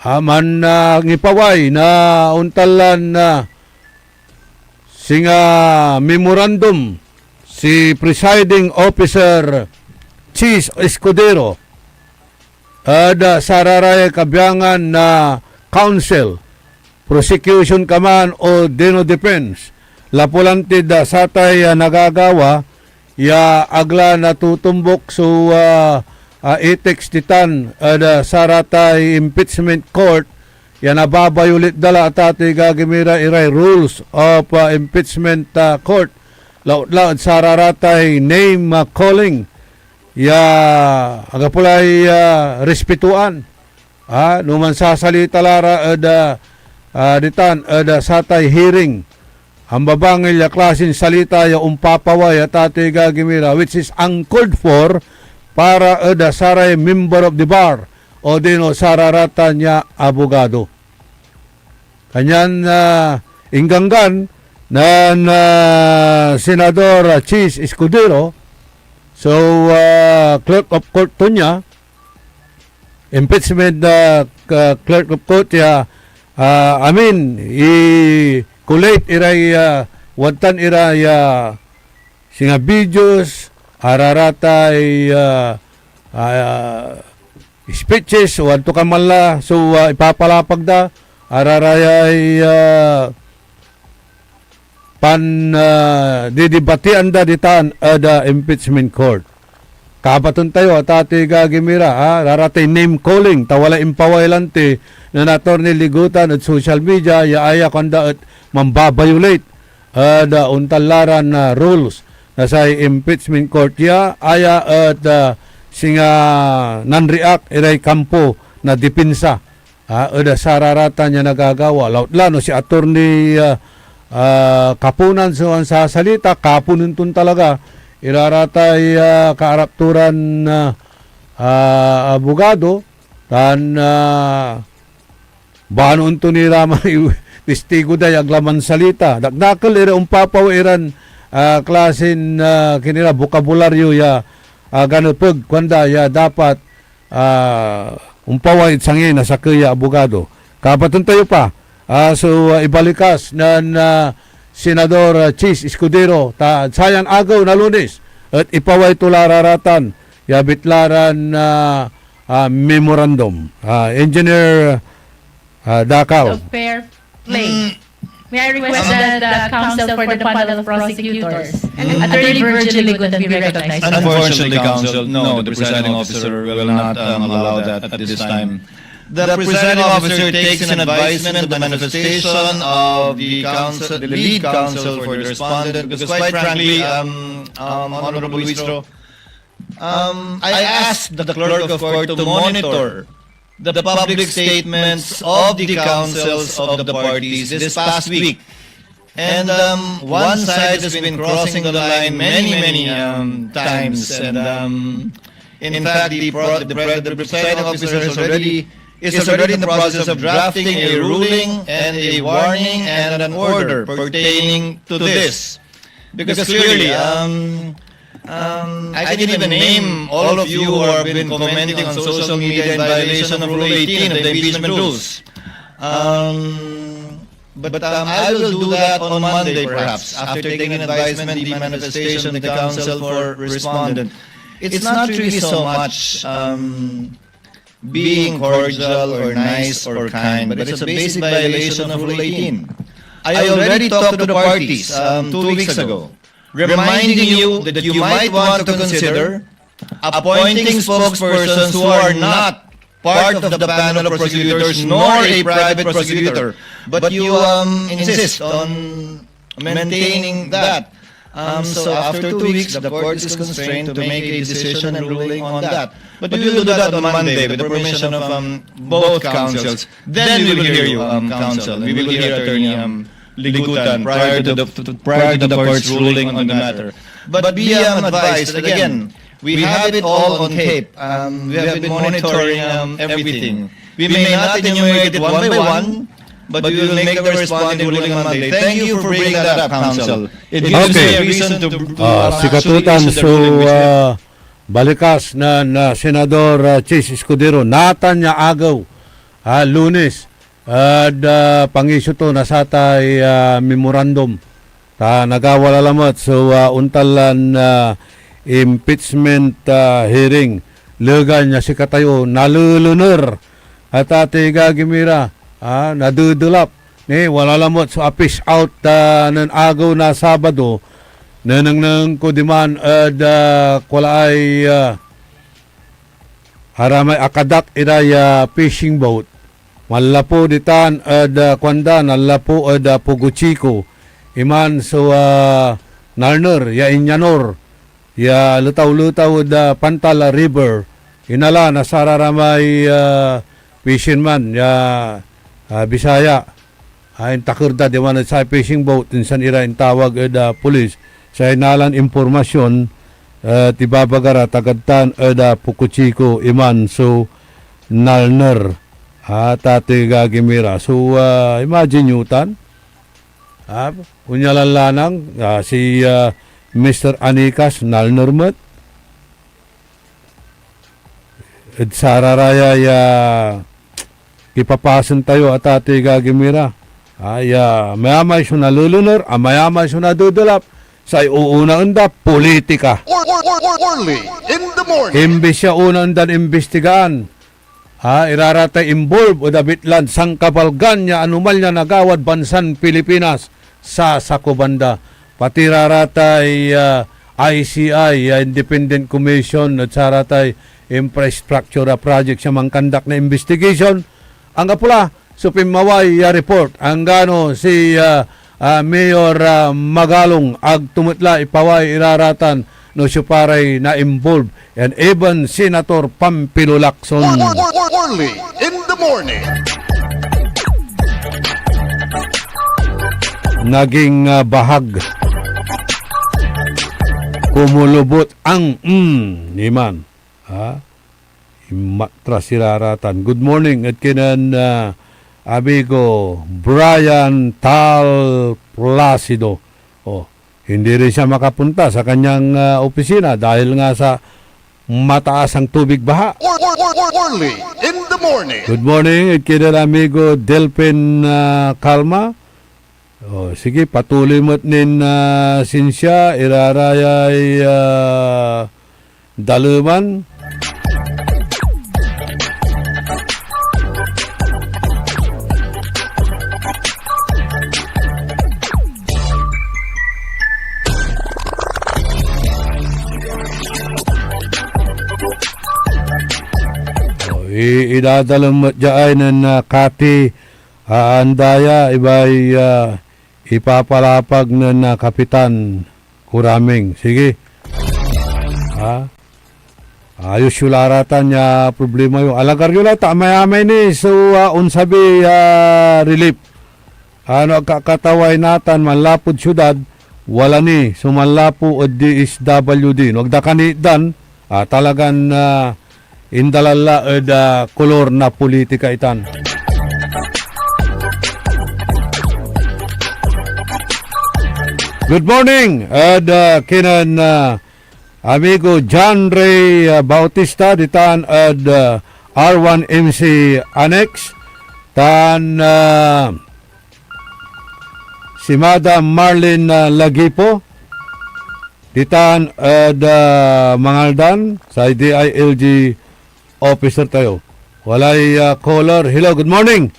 ah, man, ah, ngipaway na ontan lan, ah, singa memorandum si Presiding Officer Chiz Escudero ed, ah, sararay kabiangan na counsel, prosecution ka man odino defense, lapu lan tid, ah, satay, ah, nagagawa ya ag la natutumbok so, ah, ah, ethics ditan ed, ah, saratay impeachment court ya nababayolit da la, atatoy gagimira, iray rules of, ah, impeachment, ah, court, lautla ed sararatay name, ah, calling ya anggapo lay, ah, respetoan. Ah, no mansasalita la ra ed, ah, ah, ditan ed, ah, satay hearing, ambabangil ya klasin salita ya ompapaway, atatoy gagimira, which is uncalled for para ed, ah, saray member of the bar odino sararatan ya abogado. Kanian, ah, ingganggan nen, ah, Senador, ah, Chiz Escudero, so, ah, clerk of court to nia, impeachment, ah, ka-, clerk of court ya, ah, amin, i-collate iray, ah, wadtan ira ya singa videos, araratay, ah, ah, speeches, o anto ka man la, so, ah, ipapalapag da, ararayay, ah, pan, ah, didibatian da ditan ed, ah, impeachment court. Kabaten tayo, atatoy gagimira, ah, raratay name calling, ta walay impaway lanti nen Attorney Ligutan ed social media, ya aya kuanda et mambabayolate ed, ah, ontan la ran, ah, rules na say impeachment court ya aya et, ah, singa nanriak iray kampo na depensa, ah, ed sararatan ya nagagawa. Lautla no si Attorney, ah, ah, Kapunan so ansasalita, kapunen ton talaga iraratay, ah, kaarap to ran, ah, ah, abogado, tan, ah, banoen to ni ra may testigo da ya ag la mansalita. Dakdakel ira ompapaway iran, ah, klasin, ah, kinira bokabularyo ya, ah, ganepeg, kuanda ya dapat, ah, ompaway ed sangi na sakey ya abogado. Kabaten tayo pa, ah, so, ah, ibalikas nen, ah, Senador, ah, Chiz Escudero, ta sayan agew na Lunes et ipaway to la raratan ya abit la ran, ah, ah, memorandum. Ah, Engineer, ah, Dacal. Of fair play. May I request that the counsel for the panel of prosecutors, Attorney Virgil Ligutan, be recognized? Unfortunately, counsel, no, the presiding officer will not, um, allow that at this time. The presiding officer takes in advisement the manifestation of the counsel, the lead counsel for the respondent, because quite frankly, um, um, Honorable Luistro, Um, I asked the clerk of court to monitor the public statements of the counsels of the parties this past week. And um, one side has been crossing the line many, many um, times. And um, in fact, the, pro- the, pre- the presiding officer has already is already in the process of drafting a ruling and a warning and an order pertaining to this. Because clearly, um, um, I can even name all of you who have been commenting on social media in violation of Rule eighteen of the impeachment rules. Um, but um, I will do that on Monday, perhaps, after taking advisement the manifestation of the counsel for respondent. It's not really so much um, being cordial or nice or kind, but it's a basic violation of Rule eighteen. I already talked to the parties um, two weeks ago, reminding you that you might want to consider appointing spokespersons who are not part of the panel of prosecutors nor a private prosecutor, but you um, insist on maintaining that. Um, so after two weeks, the court is constrained to make a decision and ruling on that. But we will do that on Monday with the permission of um, both counsels. Then we will hear you, um, counsel. We will hear Attorney um, Ligutan prior to the prior to the court's ruling on the matter. But be um, advised that again, we have it all on tape. Um, we have been monitoring um, everything. We may not enumerate it one by one, but we will make the responding ruling on Monday. Thank you for bringing that up, counsel. It gives me a reason to, to Ah, um, actually sikatotan issue the so ruling which we ah, balikas na, na Senador ah, Chiz Escudero. Natan ya agew, ah, Lunes, ed ah, pangisyu to na satay ah, memorandum. Ta nagawa la lamet so ah, ontan lan ah, impeachment ah, hearing. Legan ya sikatayo nalelener, atati, agagi mi ra, ah, nadedelap. Ni, wala lamet so a-fish out ah, nen agew na Sabado. Nenengneng ko diman ed ah, kualaay ah, aramay akadak iray ah, fishing boat. Manlapu ditan ed ah, kuanda, nanlapu ed ah, Pogo Chico. Iman so ah, nalner ya inyanor ya letaw-letaw ed ah, Pantal River. Inala na sararamay ah, fisherman ya ah, Bisaya. Ah, intaker da diman ed say fishing boat, insan ira intawag ed ah, pulis. Say nalan impormasyon et ibabaga ra, tagad tan ed ah, Pogo Chico iman so nalner. Ah, atati, agagi mi ra. So, ah, imagine yo tan. Ah, onya lan lanang, ah, si ah, Mister Anicas, nalner met. Ed sararaya ya kipapasen tayo, atati, agagi mi ra. Ah, ya amayamay so nalelener, amayamay so nadedelap, say uunaen da, politika. Or, or, or, or, early in the morning. Imbis ya unaen dan imbistigaan, ah, iraratay involved ed abitlan sankabalgan ya anomal ya nagawad bansan Pilipinas, sasakuban da. Pati iraratay ah, I C I, ya Independent Commission, et cetera tay infrastructure ah, projects ya mankandak na investigation. Anggapo la so pinmaway ya report, anggano si ah, ah, Mayor ah, Magalong, ag to met la ipaway iraratan no siopa ray na-involve, and even Senator Pampilo Lacson. Early in the morning. Naging ah, bahag. Kumulubot ang mm, iman. Ha? Inmatras iraratan. Good morning, et kinen ah, amigo Brian Tal Placido. Oh, hindi rin siya makapunta sa kanyang ah, opisina dahil nga sa mataas ang tubig baha. Or, or, or, or, early in the morning. Good morning, et kinen amigo Delphin ah, Calma. Oh, sige, patuloy met nin ah, Cynthia, irarayay ah, daleman. Oh, i- idadalem met dia ay nen ah, Kati, ah, Andaya, ibay ah, ipapalapag nen ah, Kapitan Kuraming. Sige. Ha? Ayos yo la ratan ya problema yo. Alagar yo la ta amayamay ni so, ah, onsabi, ah, relief. Ano, ag kakataway natan manlapud siudad, wala ni so manlapu ed D S W D. No, ag da ka ni dan, ah, talagan, ah, indalal la ed, ah, kolor na politika itan. Good morning, ed, ah, kinen, ah, amigo John Ray, ah, Bautista, ditan ed, ah, R one M C Annex, tan, ah, si Madam Marlene, ah, Lagipo, ditan ed, ah, Mangaldan, say D I L G officer tayo. Walay, ah, caller. Hello, good morning.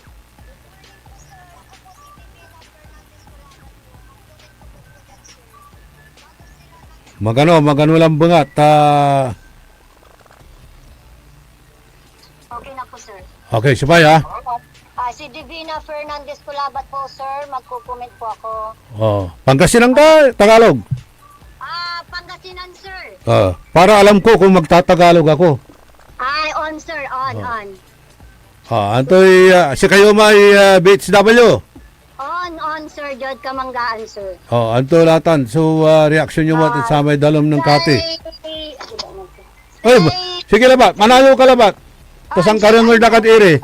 Magano, magano lang bengat, ah. Okay na po, sir. Okay, sabay, ah. Ah, si Divina Fernandez ko labat po, sir. Magko-comment po ako. Oh, Pangasinan ka, Tagalog? Ah, Pangasinan, sir. Ah, para alam ko kung magtatagalog ako. Ay, on, sir. On, Oh. on. Ah, antoy, ah, sikayo may, ah, B H W? On, on, sir. Jod Kamanggaan, sir. Oh, anto latan? So, ah, reaksyon yo mo Ah, samay dalom nen Kati? Say, Ay, say, sige labat. Manayo ka labat. Ta Ah, sangkarengel da kad iri.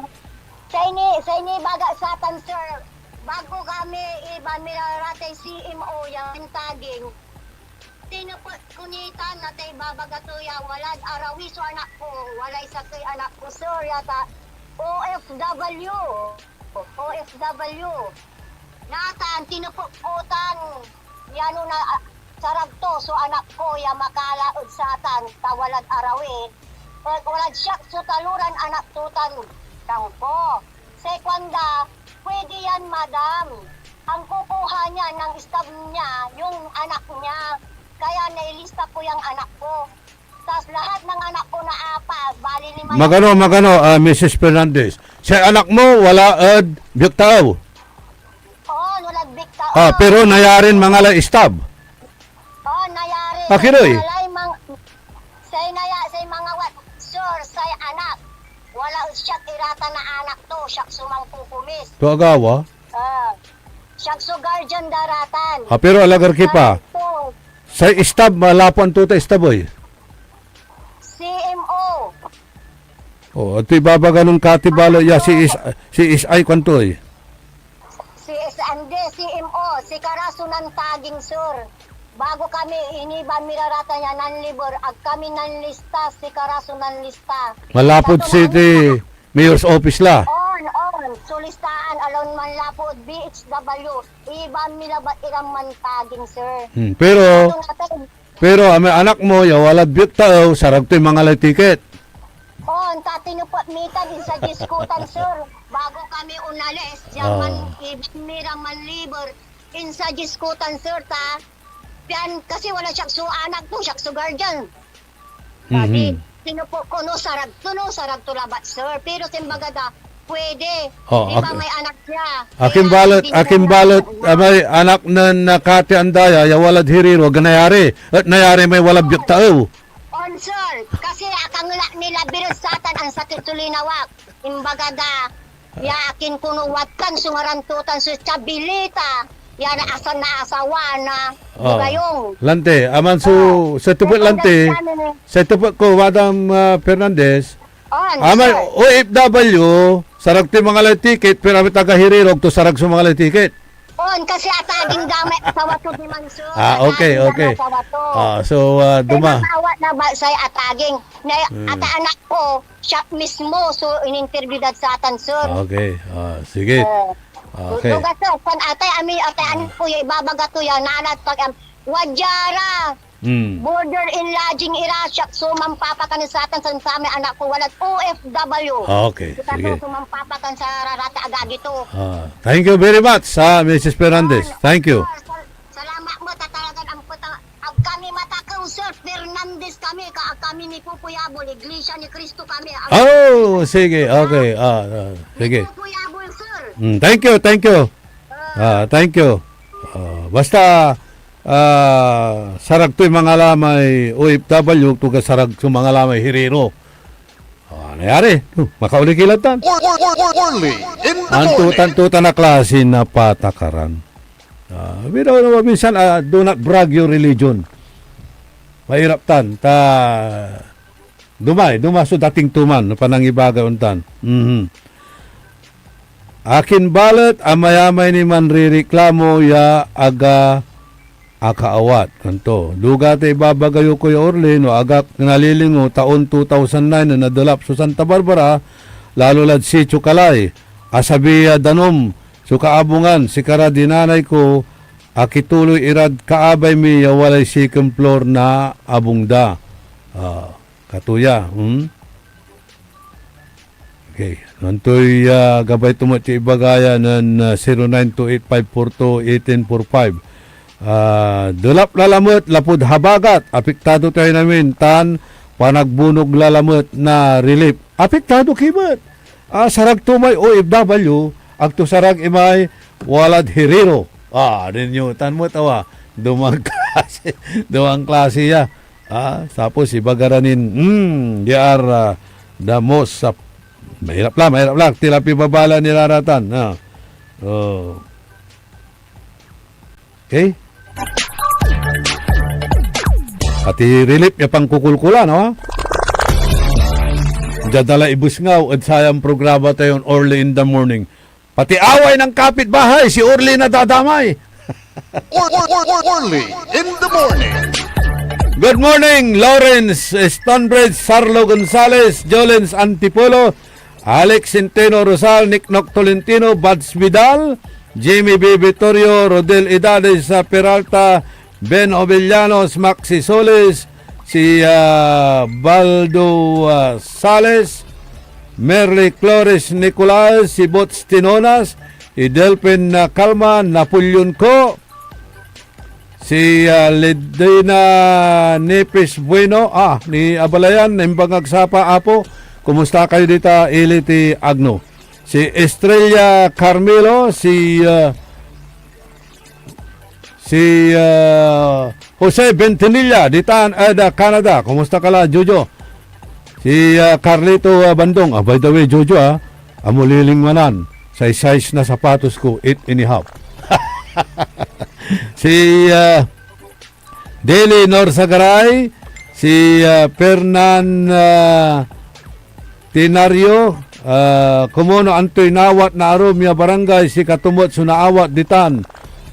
Say ni, say nibaga satan, sir. Bago kami iba miraratay C M O yan taging. Tinepet ko nitan na tay babaga to ya walad arawi so anak ko. Walay sakey anak ko, sir, yata O F W. O F W. Natan, tinepet ko tan, yano na, ah, sarag to so anak ko ya makala ed satan, ta walad arawi, et walad siak so taloran anak to tan, kangko. Say kuanda, "Pwede yan, madam. Ang kukuha niya ng stab niya, yung anak niya. Kaya nailista ko yung anak ko." Tas lahat ng anak ko na apat, bali lima yan. Magano, magano, ah, Missus Fernandez? Say anak mo, wala ed biek taaw? Oo, walad biek taaw. Ah, pero nayarin mangalay stab? Oo, nayarin. Akin oy? Walay mang-, say naya-, say mangawat, sir, say anak. Wala siak iratan na anak to, siak so mangkukumis. To agawa? Ah, siak so guardian da ratan. Ah, pero alagar ki pa. Correcto. Say stab, malapuan to ta stab, oy. C M O. Oh, anto ibabaga nen Kati Balo ya si S-, si S I kuanto, oy? Si S-, ande, C M O, sikara so nantaging, sir. Bago kami iniba miraratan ya nanliber, ag kami nanlista, sikara so nanlista. Malapud Sa city. Mayor's office la. On, on. Sulistaan, alon manlapud B H W. Iba mi labat iran mantaging, sir. Hmm, pero, Ato nga tayo. Pero amay anak mo, ya walad biek taaw, sarag toy mangalay tiket. On, ta tinepet mi tan, insa diskutan, sir. Bago kami onalis, diyan man, Ah. iba mi ra manliber, insa diskutan, sir, ta. Pian, kasi wala siak so anak to, siak so guardian. Sabi, Mhm. Tinupok ko, no, sarag to, no, sarag to labat, sir. Pero simbaga da, pwede. Oh, Di ba ak-, may anak siya? Akin Kaya balet, hindi akin ko balet, na ah, may anak na nakatian da ya, ya walad hiriro, ag nayari. Et nayari may walad biek taaw. On, sir. Kasi akangla nila biret satan ang sakit to linawak. Imbaga da, ya akin kuno watkan so ngaran to tan so Chabilita, ya na asan na asawa na Oh. Bugayong. Lante, aman so, Oh. sa tepet Second lante, time kami ni sa tepet ko, Madam, ah, Fernandez, On, amay sir. O F W, sarag toy mangalay tiket, pero amay taga Hirirog to sarag so mangalay tiket. On, kasi ataging da may asawa to diman, sir. Ah, okay, Ataging da okay. may asawa to. Ah, so, ah, Pero duma- nawat na ba say ataging? Na, Hmm. ata anak ko, siya mismo, so in-interview dad satan, sir. Ah, okay. Ah, sige. Eh, Okay. Lugar, sir, kan atay, ami, atay, Ah. anak ko, ya ibabaga to, ya nanat, pag, am, wadya ra. Hmm. Border in lodging ira, siak so mampapakan satan, san samay anak ko, walad O F W. Ah, okay. Kita Sige. to, so mampapakan sa rarata agagi to. Ah, thank you very much, ha, Missus Fernandez. Ah, Thank you. sir, sal-, salamat mo, tatalagan ang putang, ag kami matakew, sir, Fernandez kami, ka, ag kami nipupuyabol, Iglesia ni Cristo kami. Ag- Oh, sige, okay. Ah, ah, sige. Nipupuyabol, sir. Mm, thank you, thank you. Ah, thank you. Ah, basta, Ah, sarag toy mangalamay O F W, agto ka sarag so mangalamay hiriro. Ah, nayari? Huh, makauli ki lad tan. Orly in the Anto morning. Tanto tan a klase na patakaran. Ah, you know, minsan, ah, do not brag your religion. Mairap tan, ta dumay, duma so dating to man, no panangibaga ontan. Mhm. Akin balet, amayamay ni manririklamo ya aga akaawat. Kanto, duga ta ibabaga yo koy Orly, no agak nalilingo, taon two thousand nine na nadolap so Santa Barbara, lalo lad Sitio Kalay, asabi ya danom so kaabungan, sikara di nanay ko, akituloy irad kaabay mi ya walay second floor na abung da. Ah, katuya, hmm? Okay. Nantoy, ah, gabay to met ya ibaga ya nen, ah, zero nine two eight five four two eighteen four five. Ah, delap la lamet lapud habagat, apektado tayo namin, tan panagbunog la lamet na relief. Apektado ki met. Ah, sarag to may O F W, agto sarag imay walad hiriro. Ah, ninyo, tan met awa, dumang klase, dumang klase ya. Ah, tapos ibaga ra nin, hmm, they are, ah, the most, ah, mahirap la, mahirap la, tila pibabala nila ratan, ah. Oh. Okay? Pati relief ya pangkukulkulan, no? Diad ala ibusngaw ed sayan programa tayon Orly in the Morning. Pati away ng kapitbahay, si Orly nadadamay. Orly in the morning. Good morning, Lawrence Stonebridge, Sarlo Gonzales, Jolens Antipolo, Alex Centeno Rosal, Nick Noc Tolentino, Buds Vidal, Jimmy B Vitorio, Rodel Idades, ah, Peralta, Ben Ovellanos, Maxi Solis, si, ah, Baldo, ah, Sales, Merly Flores Nicolas, si Bots Tinonas, si Delphin, ah, Calma, Napoleon Co, si, ah, Ledina Nepes Bueno, ah, ni Abalayan, Imbangag Sapa, Apo, kumusta kayo dita, Ili ti Agno? Si Estrella Carmelo, si, ah, si, ah, Jose Bentinilla, ditan ed, ah, Canada. Kumusta ka la, Jojo? Si, ah, Carlito, ah, Bandong. Ah, by the way, Jojo, ah, amo lilingwanan. Say size na sapatos ko, eight and a half. Si, ah, Deli Norsagaray, si, ah, Fernan, ah, Tinario, ah, komo no antoy naawat na arum ya barangay, sikato met so naawat ditan,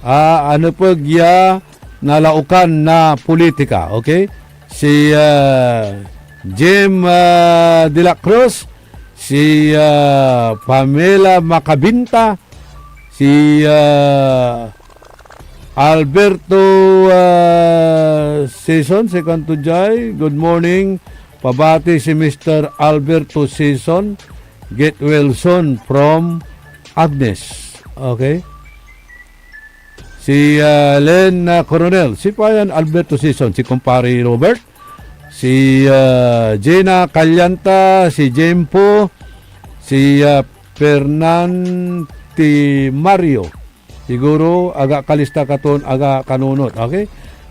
ah, anepeg ya nalaokan na politika, okay? Si, ah, Jim, ah, De La Cruz, si, ah, Pamela Macabinta, si, ah, Alberto, ah, Season, si kuanto diay, "Good morning." Pabati si Mister Alberto Season, "Get well soon from Agnes." Okay? Si, ah, Len, ah, Coronel, si pa yan, Alberto Season, si kumpare Robert, si, ah, Gina Calianta, si Jempo, si, ah, Fernanti Mario. Siguro, aga kalista katon, aga kanunot. Okay?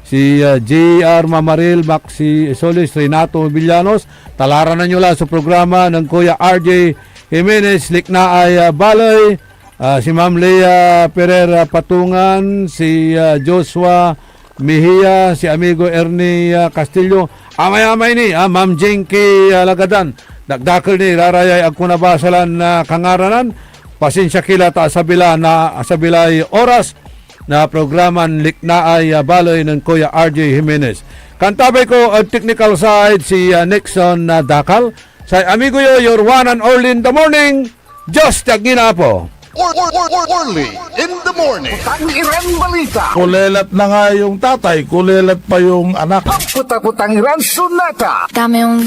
Si, ah, J R Mamaril, Maxi Solis, Renato Villanos, talaranan nyo la so programa nen Kuya R J Jimenez, Liknaay, ah, Baley, ah, si Ma'am Lea Pereira Patungan, si, ah, Joshua Mejia, si amigo Ernie, ah, Castillo. Amay-amay ni, ah, Ma'am Jinky, ah, Lagadan. Dakdakel ni, rarayay agko nabasa lan, ah, kangaranan. Pasensia ki la ta asabi la na, asabi lay oras na programan Liknaay, ah, Baley nen Kuya R J Jimenez. Kantabay ko ed technical side si, ah, Nixon, ah, Dakal. Say amigo yo, your one and only in the morning, Diyos ti agnginapo. Orly in the morning. Tan iran balita. Kulelat na nga yung tatay, kulelat pa yung anak. Puta-putang iran sunata. Dame yung